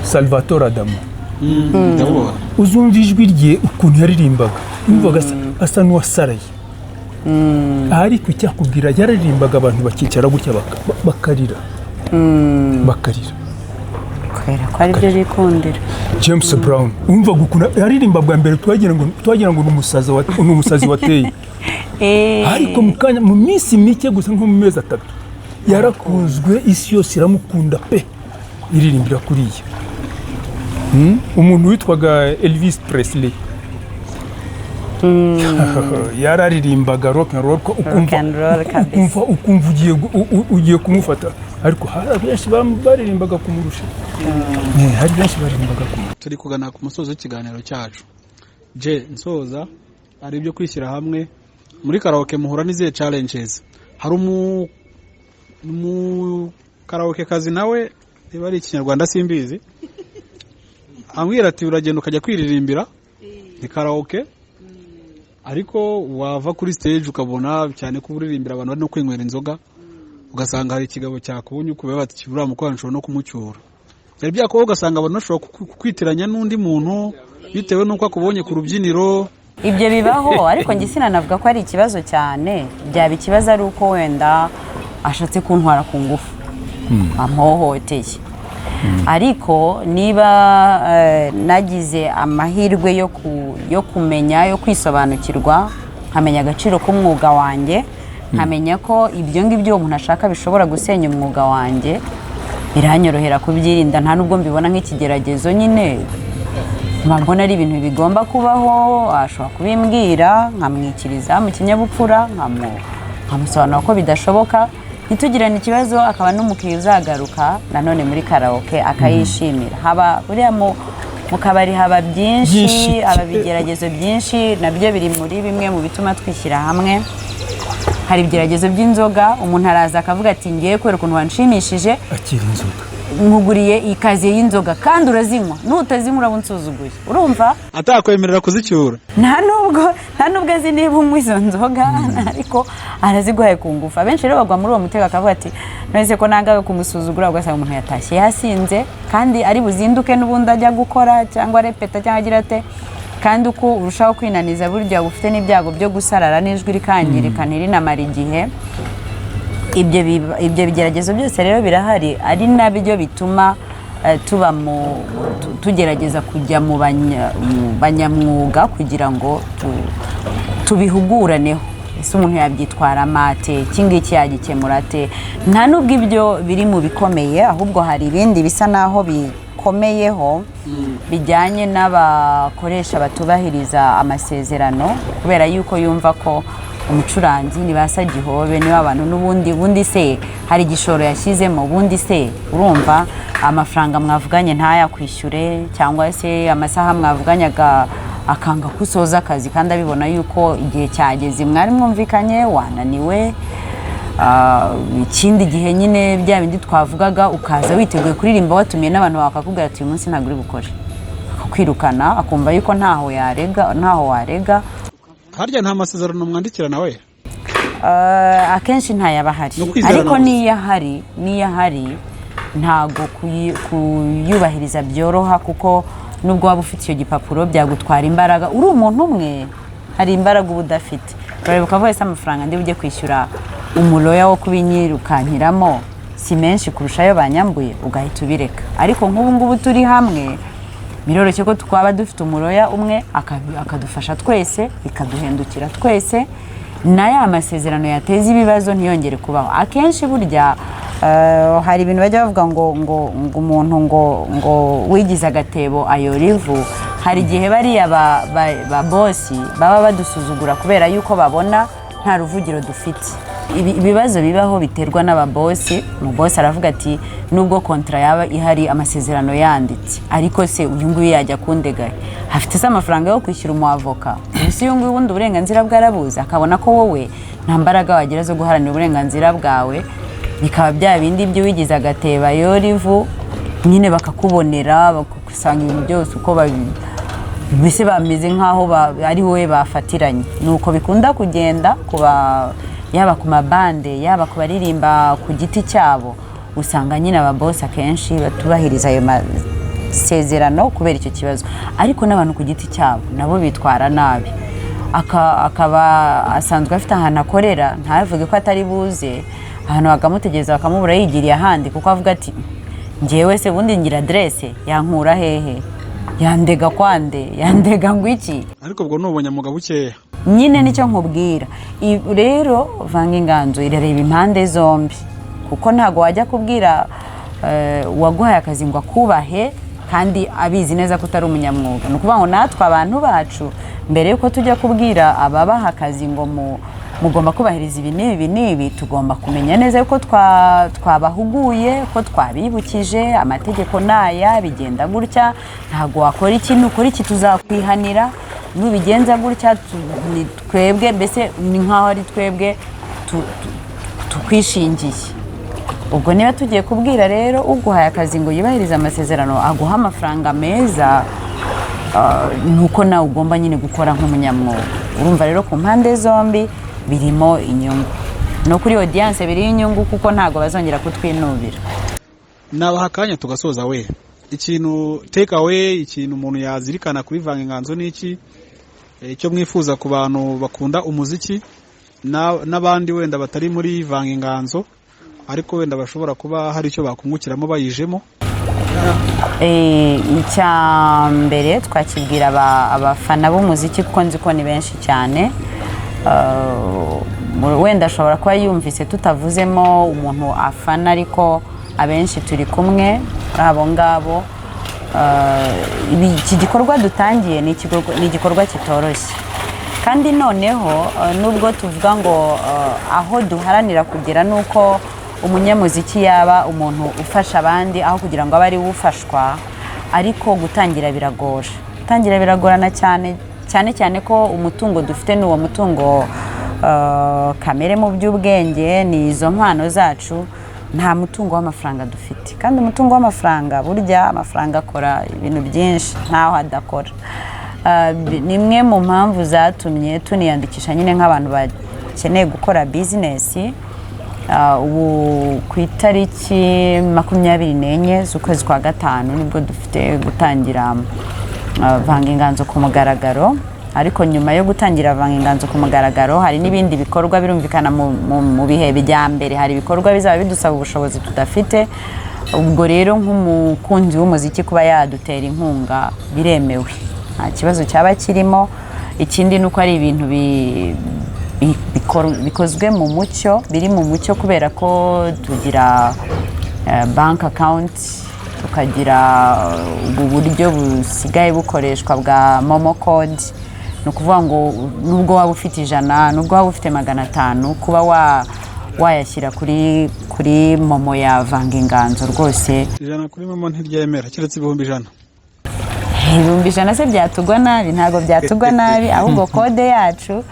Salvatore Adamo. Ndabona. Uzumva ijwi rye ukuntu yaririmbaga, yumvaga asa n'uwasaraye, ariko icyakubwira, yararirimbaga abantu bakicara gutya bakarira, bakarira. Kubera ko ari byo bikundira. James Brown, wumvaga ukuntu yaririmba bwa mbere, twagira ngo ni umusazi wateye, ariko mu kanya, mu minsi mike gusa, nko mu mezi 3, yarakunzwe, isi yose iramukunda pe, iririmbira kuriya. Umuntu witwaga Elvis Presley yararirimbaga rock and roll, ukumva Rock and roll kabisa. ukumva ugiye kumufata, ariko hari benshi baririmbaga kumurusha. Hari benshi baririmbaga kumurusha. Turi kugana ku musozo w'ikiganiro cyacu. Je nsoza, hari ibyo kwishyira hamwe muri karaoke, muhura n'izihe challenges? Hari umu karaoke kazi nawe, niba ari ikinyarwanda simbizi, ambwira ati: "Uragenda ukajya kwiririmbira, ni karaoke, ariko wava kuri stage ukabona cyane ko uririmbira abantu bari no kwinywera inzoga, ugasanga hari ikigabo cyakubonye ukubeba bati: 'Uriya mukobwa nshobora no kumucyura.' Byari byakubaho ugasanga abantu bashobora kukwitiranya n'undi muntu bitewe n'uko akubonye ku rubyiniro?" Ibyo bibaho, ariko njye sinanavuga ko ari ikibazo cyane. Byaba ikibazo ari uko wenda ashatse kuntwara ku ngufu, ampohoteye. Ariko niba nagize amahirwe yo kumenya, yo kwisobanukirwa, nkamenya agaciro k'umwuga wanjye. Nkamenya ko ibyo ngibyo uwo muntu ashaka bishobora gusenya umwuga wanjye, biranyorohera kubyirinda. Nta nubwo mbibona nk'ikigeragezo nyine, mba mbona ari ibintu bigomba kubaho. Ashobora kubimbwira nkamwikiriza mu kinyabupfura, nkamusobanura ko bidashoboka, ntitugirane ikibazo, akaba n'umukiriya uzagaruka nanone muri karaoke akayishimira. Haba buriya mu kabari haba byinshi. Byinshi. Haba ibigeragezo byinshi, nabyo biri muri bimwe mu bituma twishyira hamwe. Hari ibigeragezo by'inzoga, umuntu araza akavuga ati: "Ngiye kubera ukuntu wanshimishije, akira inzoga." Nkuguriye ikaziye y'inzoga kandi urazinywa, nutazinywa uraba unsuzuguye." Urumva? Atakwemerera kuzicyura. Nta nubwo azi niba unywa izo nzoga, ariko araziguhaye ku ngufu. Abenshi rero bagwa muri uwo mutego, akavuga ati: "None ko nangaga kumusuzugura?" Ugasanga umuntu yatashye yasinze kandi ari buzinduke n'ubundi ajya gukora cyangwa arepeta cyangwa agira ate. Kandi uko urushaho kwinaniza, burya uba ufite n'ibyago byo gusarara n'ijwi rikangirika, ntirinamara igihe. Ibyo bigeragezo byose rero birahari, ari nabyo bituma tuba mu tugerageza kujya mu banyamwuga kugira ngo tubihuguraneho. Ese umuntu yabyitwaramo ate? Iki ngiki yagikemura ate? Nta nubwo ibyo biri mu bikomeye, ahubwo hari ibindi bisa naho bikomeyeho bijyanye n'abakoresha batubahiriza amasezerano, kubera yuko yumva ko umucuranzi nibasa gihobe niba abantu n'ubundi ubundi se hari igishoro yashyizemo, ubundi se urumva amafaranga mwavuganye ntayakwishyure, cyangwa se amasaha mwavuganye akanga ko usoza akazi kandi abibona yuko igihe cyageze mwari mwumvikanye, wananiwe. Ikindi gihe nyine bya bindi twavugaga, ukaza witeguye kuririmba, watumiye n'abantu bawe, bakakubwira ati: "Uyu munsi ntabwo uri bukore," akakwirukana, akumva yuko ntaho yarega, ntaho warega. Harya nta masezerano mwandikirana we? Akenshi ntayaba ahari. Ni ukwizerana Ariko gusa. N'iyo ahari ntago kuyubahiriza byoroha, kuko nubwo waba ufite icyo gipapuro byagutwara imbaraga. Uri umuntu umwe, hari imbaraga uba udafite. Urareba ukavuga: "Ese amafaranga ndi bujye kwishyura umuloya wo kubinyirukankiramo si menshi kurusha ayo banyambuye?" Ugahita ubireka. Ariko nk'ubu ngubu turi hamwe, biroroshye ko twaba dufite umuloya umwe akadufasha twese, bikaduhendukira twese, na ya masezerano yateza ibibazo ntiyongere kubaho. Akenshi burya hari ibintu bajya bavuga ngo umuntu ngo wigize agatebo ayora ivu. Hari igihe bariya ba bosi baba badusuzugura kubera yuko babona nta ruvugiro dufite. Ibibazo bibaho biterwa n'ababosi. Umubosi aravuga ati: "Nubwo contrat yaba ihari, amasezerano yanditse, ariko se uyu nguyu yajya kundegaye? Afite se amafaranga yo kwishyura umuavoka? Ubu uyu nguyu ubundi uburenganzira bwarabuze?" Akabona ko wowe nta mbaraga wagira zo guharanira uburenganzira bwawe, bikaba bya bindi by'uwigize agatebo ayora ivu nyine, bakakubonera, bakakusanga ibintu byose uko babi mbese bameze nk'aho ari wowe bafatiranye. Ni uko bikunda kugenda kuba, yaba ku mabande, yaba ku baririmba ku giti cyabo, usanga nyine ababosi akenshi batubahiriza ayo masezerano kubera icyo kibazo. Ariko n'abantu ku giti cyabo nabo bitwara nabi. Akaba asanzwe afite ahantu akorera, ntavuge ko atari buze ahantu, bakamutegereza bakamubura, yigiriye ahandi, kuko avuga ati: "Ngewe se ubundi ngira aderese? Yankura hehe? Yandega kwande? Yandega ngo iki?" Ariko ubwo ni ubunyamwuga bukeya. Nyine nicyo nkubwira. Rero Vanga Inganzo irareba impande zombi, kuko ntabwo wajya kubwira uwaguhaye akazi ngo akubahe kandi abizi neza ko utari umunyamwuga. Ni ukuvuga ngo natwe abantu bacu, mbere y'uko tujya kubwira ababaha akazi ngo mugomba kubahiriza ibi n'ibi ibi n'ibi, tugomba kumenya neza yuko twabahuguye, ko twabibukije amategeko n'aya, bigenda gutya, ntabwo wakora iki, nukora iki tuzakwihanira, nubigenza gutya ni twebwe, mbese ni nk'aho ari twebwe tukwishingiye. Ubwo niba tugiye kubwira rero uguhaye akazi ngo yubahirize amasezerano, aguha amafaranga meza, ni uko nawe ugomba nyine gukora nk'umunyamwuga. Urumva rero ku mpande zombi birimo inyungu, no kuri audience biriho inyungu, kuko ntabwo bazongera kutwinubira. Nabaha akanya tugasoza we. Ikintu take away, ikintu umuntu yazirikana kuri Vanga Inganzo ni iki? Icyo mwifuza ku bantu bakunda umuziki n'abandi wenda batari muri Vanga Inganzo, ariko wenda bashobora kuba hari icyo bakungukiramo bayijemo? Icya mbere twakibwira abafana b'umuziki, kuko nzi ko ni benshi cyane. Wenda ashobora kuba yumvise tutavuzemo umuntu afana, ariko abenshi turi kumwe muri abo ngabo. Iki gikorwa dutangiye ni igikorwa kitoroshye, kandi noneho nubwo tuvuga ngo aho duharanira kugera ni uko umunyamuziki yaba umuntu ufasha abandi aho kugira ngo abe ari we ufashwa, ariko gutangira biragora, gutangira biragorana cyane cyane cyane ko umutungo dufite ni uwo mutungo kamere mu by'ubwenge, ni izo mpano zacu. Nta mutungo w'amafaranga dufite, kandi umutungo w'amafaranga, burya amafaranga akora ibintu byinshi, ntaho adakora. Ni imwe mu mpamvu zatumye tuniyandikisha nyine nk'abantu bakeneye gukora bizinesi. Ubu ku itariki 24 z'ukwezi kwa gatanu nibwo dufite gutangira Vanga Inganzo ku mugaragaro. Ariko nyuma yo gutangira Vanga Inganzo ku mugaragaro, hari n'ibindi bikorwa birumvikana mu bihe bya mbere hari ibikorwa bizaba bidusaba ubushobozi tudafite. Ubwo rero nk'umukunzi w'umuziki kuba yadutera inkunga biremewe, nta kibazo cyaba kirimo. Ikindi ni uko ari ibintu bikozwe mu mucyo, biri mu mucyo, kubera ko tugira bank account, tukagira ubu buryo busigaye bukoreshwa bwa MoMo code. Ni ukuvuga ngo nubwo waba ufite 100, nubwo waba ufite 500, kuba wayashyira kuri MoMo ya Vanga Inganzo rwose. 100 kuri MoMo ntiryemera, keretse 100,000. 100,000 se byatugwa nabi? Ntabwo byatugwa nabi. Ahubwo code yacu,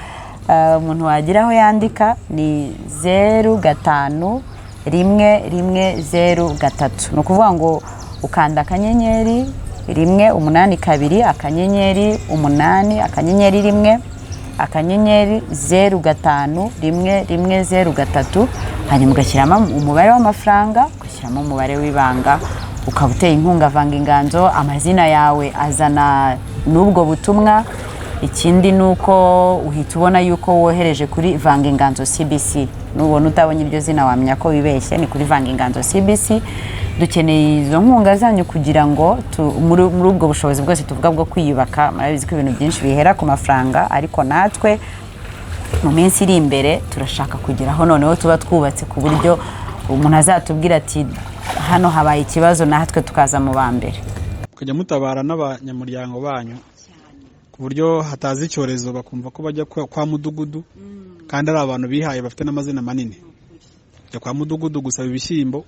umuntu wagira aho yandika, ni 051103. Ni ukuvuga ngo ukanda *182*8*1*051103, hanyuma ugashyiramo umubare w'amafaranga, ugashyiramo umubare w'ibanga, ukaba uteye inkunga Vanga Inganzo. Amazina yawe azana n'ubwo butumwa. Ikindi ni uko uhita ubona yuko wohereje kuri Vanga Inganzo CBC. Nubona utabonye iryo zina wamenya ko wibeshye, ni kuri Vanga Inganzo CBC. Dukeneye izo nkunga zanyu kugira ngo muri ubwo bushobozi bwose tuvuga bwo kwiyubaka. Murabizi ko ibintu byinshi bihera ku mafaranga, ariko natwe mu minsi iri imbere turashaka kugeraho noneho tuba twubatse ku buryo umuntu azatubwira ati hano habaye ikibazo, natwe tukaza mu ba mbere. Mukajya mutabara n'abanyamuryango banyu ku buryo hataza icyorezo bakumva ko bajya kwa mudugudu, kandi ari abantu bihaye bafite n'amazina manini. Jya kwa mudugudu gusaba ibishyimbo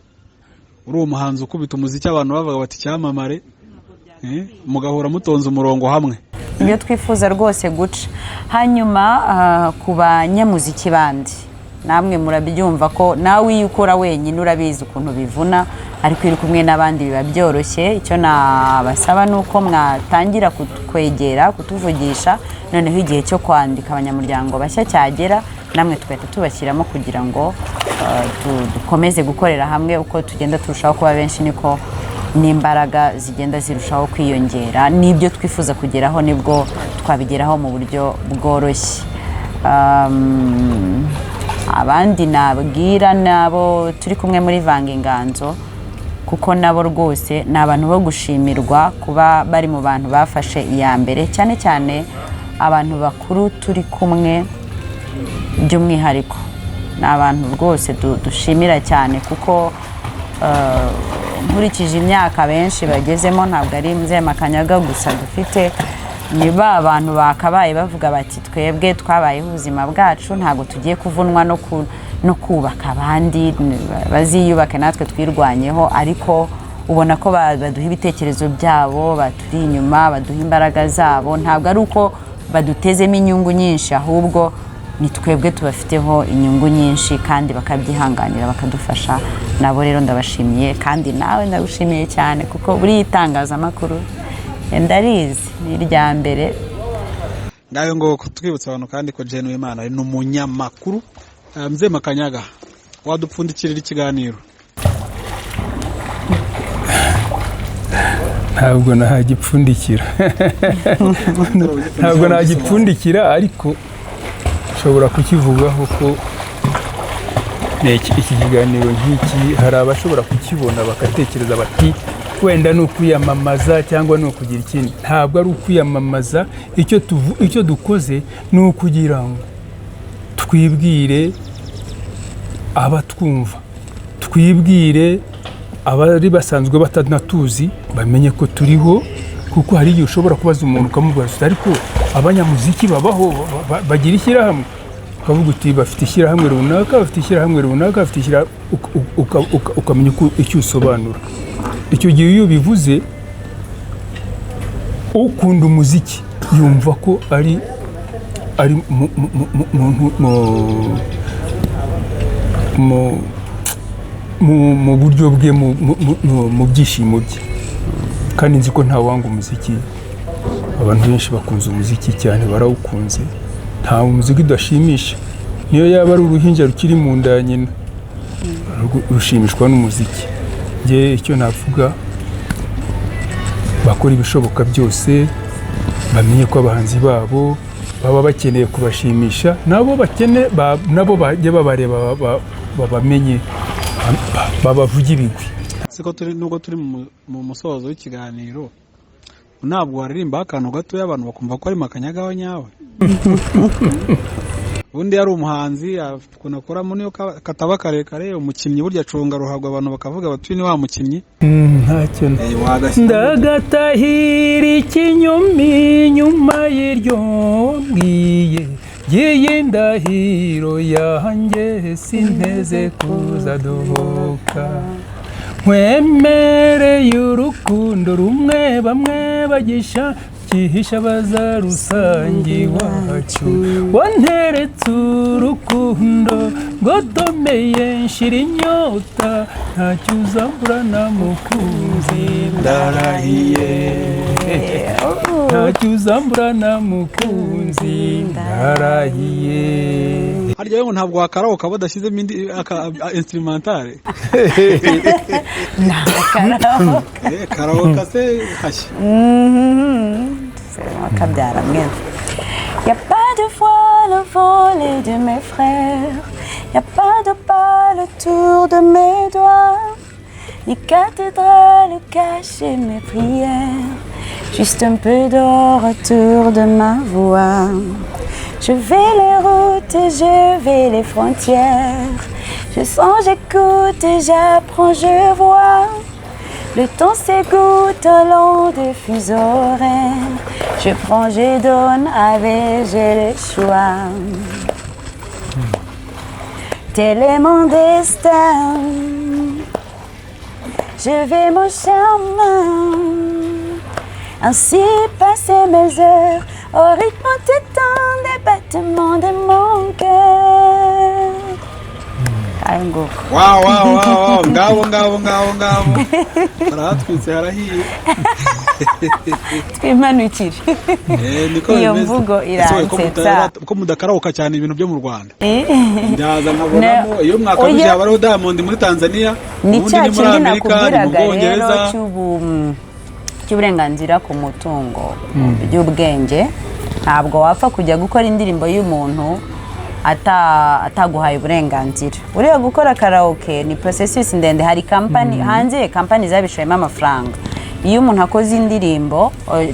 uri umuhanzi ukubita umuziki, abantu bavuga bati icyamamare, mugahora mutonze umurongo hamwe. Ibyo twifuza rwose guca. Hanyuma ku banyamuziki bandi, namwe murabyumva ko nawe iyo ukora wenyine urabizi ukuntu bivuna, ariko iyo uri kumwe n'abandi biba byoroshye. Icyo nabasaba ni uko mwatangira kutwegera, kutuvugisha, noneho igihe cyo kwandika abanyamuryango bashya cyagera namwe tugahita tubashyiramo, kugira ngo dukomeze gukorera hamwe. Uko tugenda turushaho kuba benshi niko n'imbaraga zigenda zirushaho kwiyongera, n'ibyo twifuza kugeraho nibwo twabigeraho mu buryo bworoshye. Abandi nabwira nabo turi kumwe muri Vanga Inganzo, kuko nabo rwose ni abantu bo gushimirwa kuba bari mu bantu bafashe iya mbere, cyane cyane abantu bakuru turi kumwe by'umwihariko, ni abantu rwose dushimira cyane, kuko nkurikije imyaka benshi bagezemo, ntabwo ari Mzee Makanyaga gusa dufite, ni ba bantu bakabaye bavuga bati twebwe twabayeho ubuzima bwacu, ntabwo tugiye kuvunwa no kubaka abandi, baziyubake natwe twirwanyeho. Ariko ubona ko baduha ibitekerezo byabo, baturi inyuma, baduha imbaraga zabo. Ntabwo ari uko badutezemo inyungu nyinshi, ahubwo ni twebwe tubafiteho inyungu nyinshi, kandi bakabyihanganira bakadufasha. Nabo rero ndabashimiye, kandi nawe ndagushimiye cyane, kuko buriya itangazamakuru ndarizi ni irya mbere. Ngayo ngo twibutsa abantu kandi ko Jane Uwimana ari n'umunyamakuru. Mzee Makanyaga, wadupfundikirira ikiganiro? Ntabwo nahagipfundikira, ntabwo nagipfundikira, ariko nshobora kukivugaho ko iki kiganiro nk'iki hari abashobora kukibona bagatekereza bati wenda ni ukwiyamamaza cyangwa ni ukugira ikindi. Ntabwo ari ukwiyamamaza, icyo dukoze ni ukugira ngo Twibwire abatwumva, twibwire abari basanzwe batanatuzi, bamenye ko turiho, kuko hari igihe ushobora kubaza umuntu ukamubaza uti: "Ariko abanyamuziki babaho, bagira ishyirahamwe?" Ukavuga uti: "Bafite ishyirahamwe runaka, bafite ishyirahamwe runaka, bafite ishyirahamwe," ukamenya uko icyo usobanura. Icyo gihe iyo ubivuze, ukunda umuziki yumva ko ari mu buryo bwe, mu byishimo bye. Kandi nzi ko ntawanga umuziki. Abantu benshi bakunze umuziki cyane, barawukunze. Nta muziki udashimisha, niyo yaba ari uruhinja rukiri mu nda ya nyina rushimishwa n'umuziki. Njye icyo navuga, bakora ibishoboka byose bamenye ko abahanzi babo baba bakeneye kubashimisha, nabo bakene nabo bajye babareba, babamenye, babavuge ibigwi. Siko turi, nubwo turi mu musozo w'ikiganiro, ntabwo waririmba akantu gatoya abantu bakumva ko ari Makanyaga wa nyawe? Ubundi yari umuhanzi, afite ukuntu akoramo, niyo kataba karekare. Umukinnyi burya acunga ruhago, abantu bakavuga bati: "Uyu ni wa mukinnyi." Ntacyo. Wagashyira. Ndagatahira ikinyumi nyuma y'iryo mbwiye y'iyi ndahiro yanjye, sinteze kuza duhoka. Nkwemereye urukundo rumwe bamwe bagisha kihisha bazarusange iwacu. Wanteretse urukundo ngotomeye nshira inyota, ntacyo uzamburana mukunzi, ndarahiye, ntacyo uzamburana mukunzi, ndarahiye. Harya ngo ntabwo wakarawoka badashyizemo indi instrumental? Karaoke. Karaoke se hashya. Kabyara mwene. Y a pas de voile volé de mes frères, y a pas de balle autour de mes doigts, ni cathédrale cachée mes prières, juste un peu d'or autour de ma voix. Je vais les routes, je vais les frontières, je sens, j'écoute, j'apprends, je vois. Le temps s'égoutte au long des fuseaux horaires. Je prends, je donne, avec j'ai le choix. Tel est mon destin. Je vais mon chemin. Ainsi passer mes heures au rythme entêtant des battements de mon cœur. Ayo nguko. Wow, ngabo ngabo ngabo ngabo, barahatwitse, harahiye. Twimanukire. Niko Iyo bimeze. mvugo Ese we, ko iransetsa. ko mudakaraoka cyane ibintu byo mu Rwanda? Eh. Ndaza nkabonamo iyo mwakabije Oya. haba hariho Diamond muri Tanzania, Ni ubundi cya ni muri kindi Amerika, ni mu nakubwiraga rero Bwongereza. cy'uburenganzira ku mutungo by'ubwenge. Ntabwo wapfa kujya gukora indirimbo y'umuntu ataguhaye uburenganzira. Uriya gukora karaoke ni processus ndende. Hari kampani hanze, kampani zabishoyemo amafaranga. Iyo umuntu akoze indirimbo,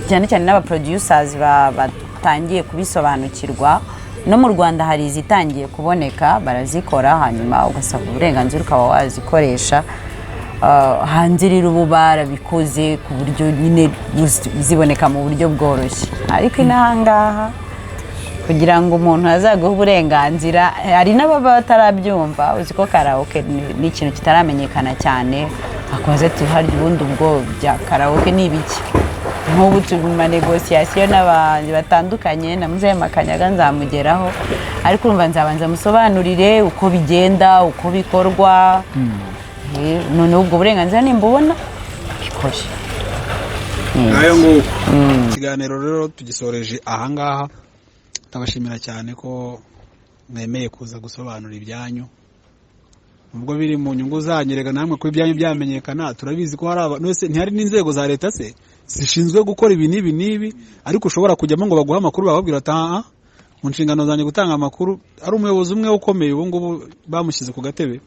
cyane cyane n'aba producers batangiye kubisobanukirwa, no mu Rwanda hari izitangiye kuboneka, barazikora, hanyuma ugasaba uburenganzira ukaba wazikoresha. Hanze rero ubu barabikoze ku buryo nyine ziboneka mu buryo bworoshye, ariko inaha ngaha kugira ngo umuntu azaguhe uburenganzira, hari n'ababa batarabyumva. Uzi ko karaoke ni ikintu kitaramenyekana cyane, akubaza ati: "Harya ubundi ubwo bya karaoke ni ibiki?" Nk'ubu turi mu ma négociations n'abantu batandukanye, na muzehe Makanyaga nzamugeraho, ariko urumva nzabanza musobanurire uko bigenda, uko bikorwa. Noneho ubwo burenganzira nimbubona bikore. Ngayo nguko, ikiganiro rero tugisoreje ahangaha. Ndabashimira cyane ko mwemeye kuza gusobanura ibyanyu, ubwo biri mu nyungu zanyu. Rega namwe ko ibyanyu byamenyekana, turabizi ko hari abantu wese, ntihari n'inzego za leta se zishinzwe gukora ibi n'ibi n'ibi, ariko ushobora kujyamo ngo baguhe amakuru, bababwira ati: "Aha mu nshingano zanjye gutanga amakuru." Ari umuyobozi umwe ukomeye ubu ngubu bamushyize ku gatebe,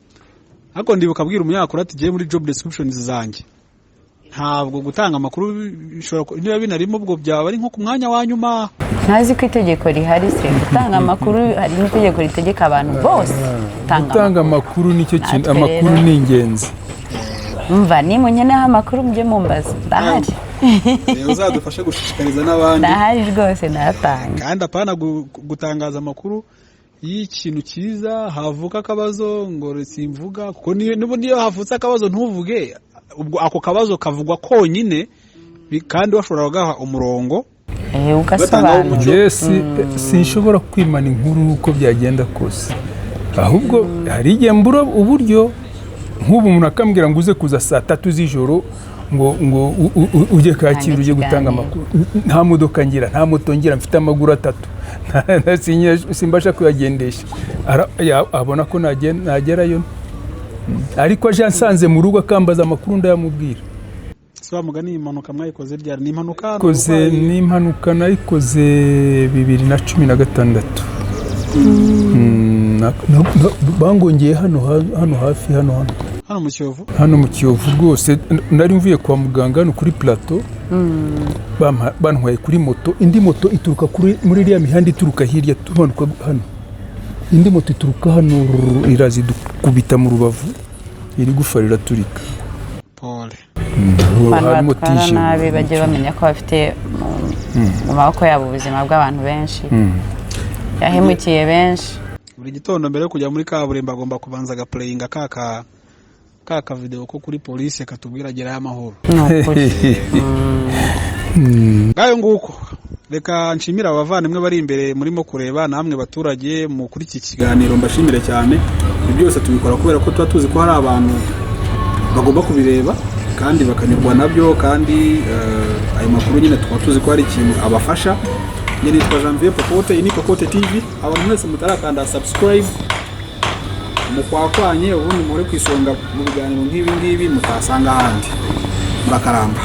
ariko ndibuka abwira umunyamakuru ati: "Giye muri job descriptions zanjye." Ntabwo gutanga amakuru bishobora niba binarimo, ubwo byaba ari nko ku mwanya wa nyuma. Ntazi ko itegeko rihari se? Gutanga amakuru, hari n'itegeko ritegeka abantu bose gutanga Gutanga amakuru nicyo kintu. Natwe Amakuru rero- ni ingenzi. Umva, nimunkeneho amakuru mujye mumbaza, ndahari. Uzadufashe gushishikariza n'abandi. Ndahari rwose, ndayatanga. Kandi apana gutangaza amakuru y'ikintu cyiza, havuka akabazo ngo simvuga, kuko niyo havutse akabazo ntuvuge, ubwo ako kabazo kavugwa konyine, kandi bashobora kugaha umurongo. Ugasobanura. Njye sinshobora kwimana inkuru uko byagenda kose, ahubwo hari igihe mbura uburyo. Nk'ubu umuntu akambwira ngo uze kuza saa 3 z'ijoro ngo ujye Kacyiru, ujye gutanga ikiganiro. amakuru. Nta modoka ngira, nta moto ngira, mfite amaguru atatu. Simbasha kuyagendesha. Abona ko nagerayo, ariko aje ansanze mu rugo akambaza amakuru, ndayamubwira. Si wa mugani, iyi mpanuka mwayikoze ryari? Ni impanuka? Ni Koze uburwayi? Ni impanuka nayikoze 2016. Bangongeye hano hafi hano hano. Hano mu Kiyovu? Hano mu Kiyovu rwose. Nari mvuye kwa muganga hano kuri Plateau, bantwaye kuri moto, indi moto ituruka muri iriya mihanda ituruka hirya, tumanuka hano, indi moto ituruka hano rururu, iraza idukubita mu rubavu, iri gufa riraturika. Pole. Abantu Harimo batwara tije. nabi bajye bamenya ko bafite mu maboko yabo ubuzima bw'abantu benshi. Yahemukiye benshi. Buri gitondo mbere yo kujya muri kaburimbo agomba kubanza agaplayinga ka video ko kuri polisi katubwira gerayo amahoro. Ni ukuri. Ngayo nguko, reka nshimire abavandimwe bari imbere murimo kureba, namwe baturage muri iki kiganiro, mbashimire cyane. Ibi byose tubikora kubera ko tuba tuzi ko hari abantu bagomba kubireba kandi bakanyurwa nabyo, kandi ayo makuru nyine tukaba tuzi ko hari ikintu abafasha. Njye nitwa Janvier Popote, iyi ni Popote TV. Abantu mwese mutarakanda subscribe, mukwakwanye, ubundi muhore ku isonga mu biganiro nk'ibi ngibi mutasanga ahandi. Murakaramba.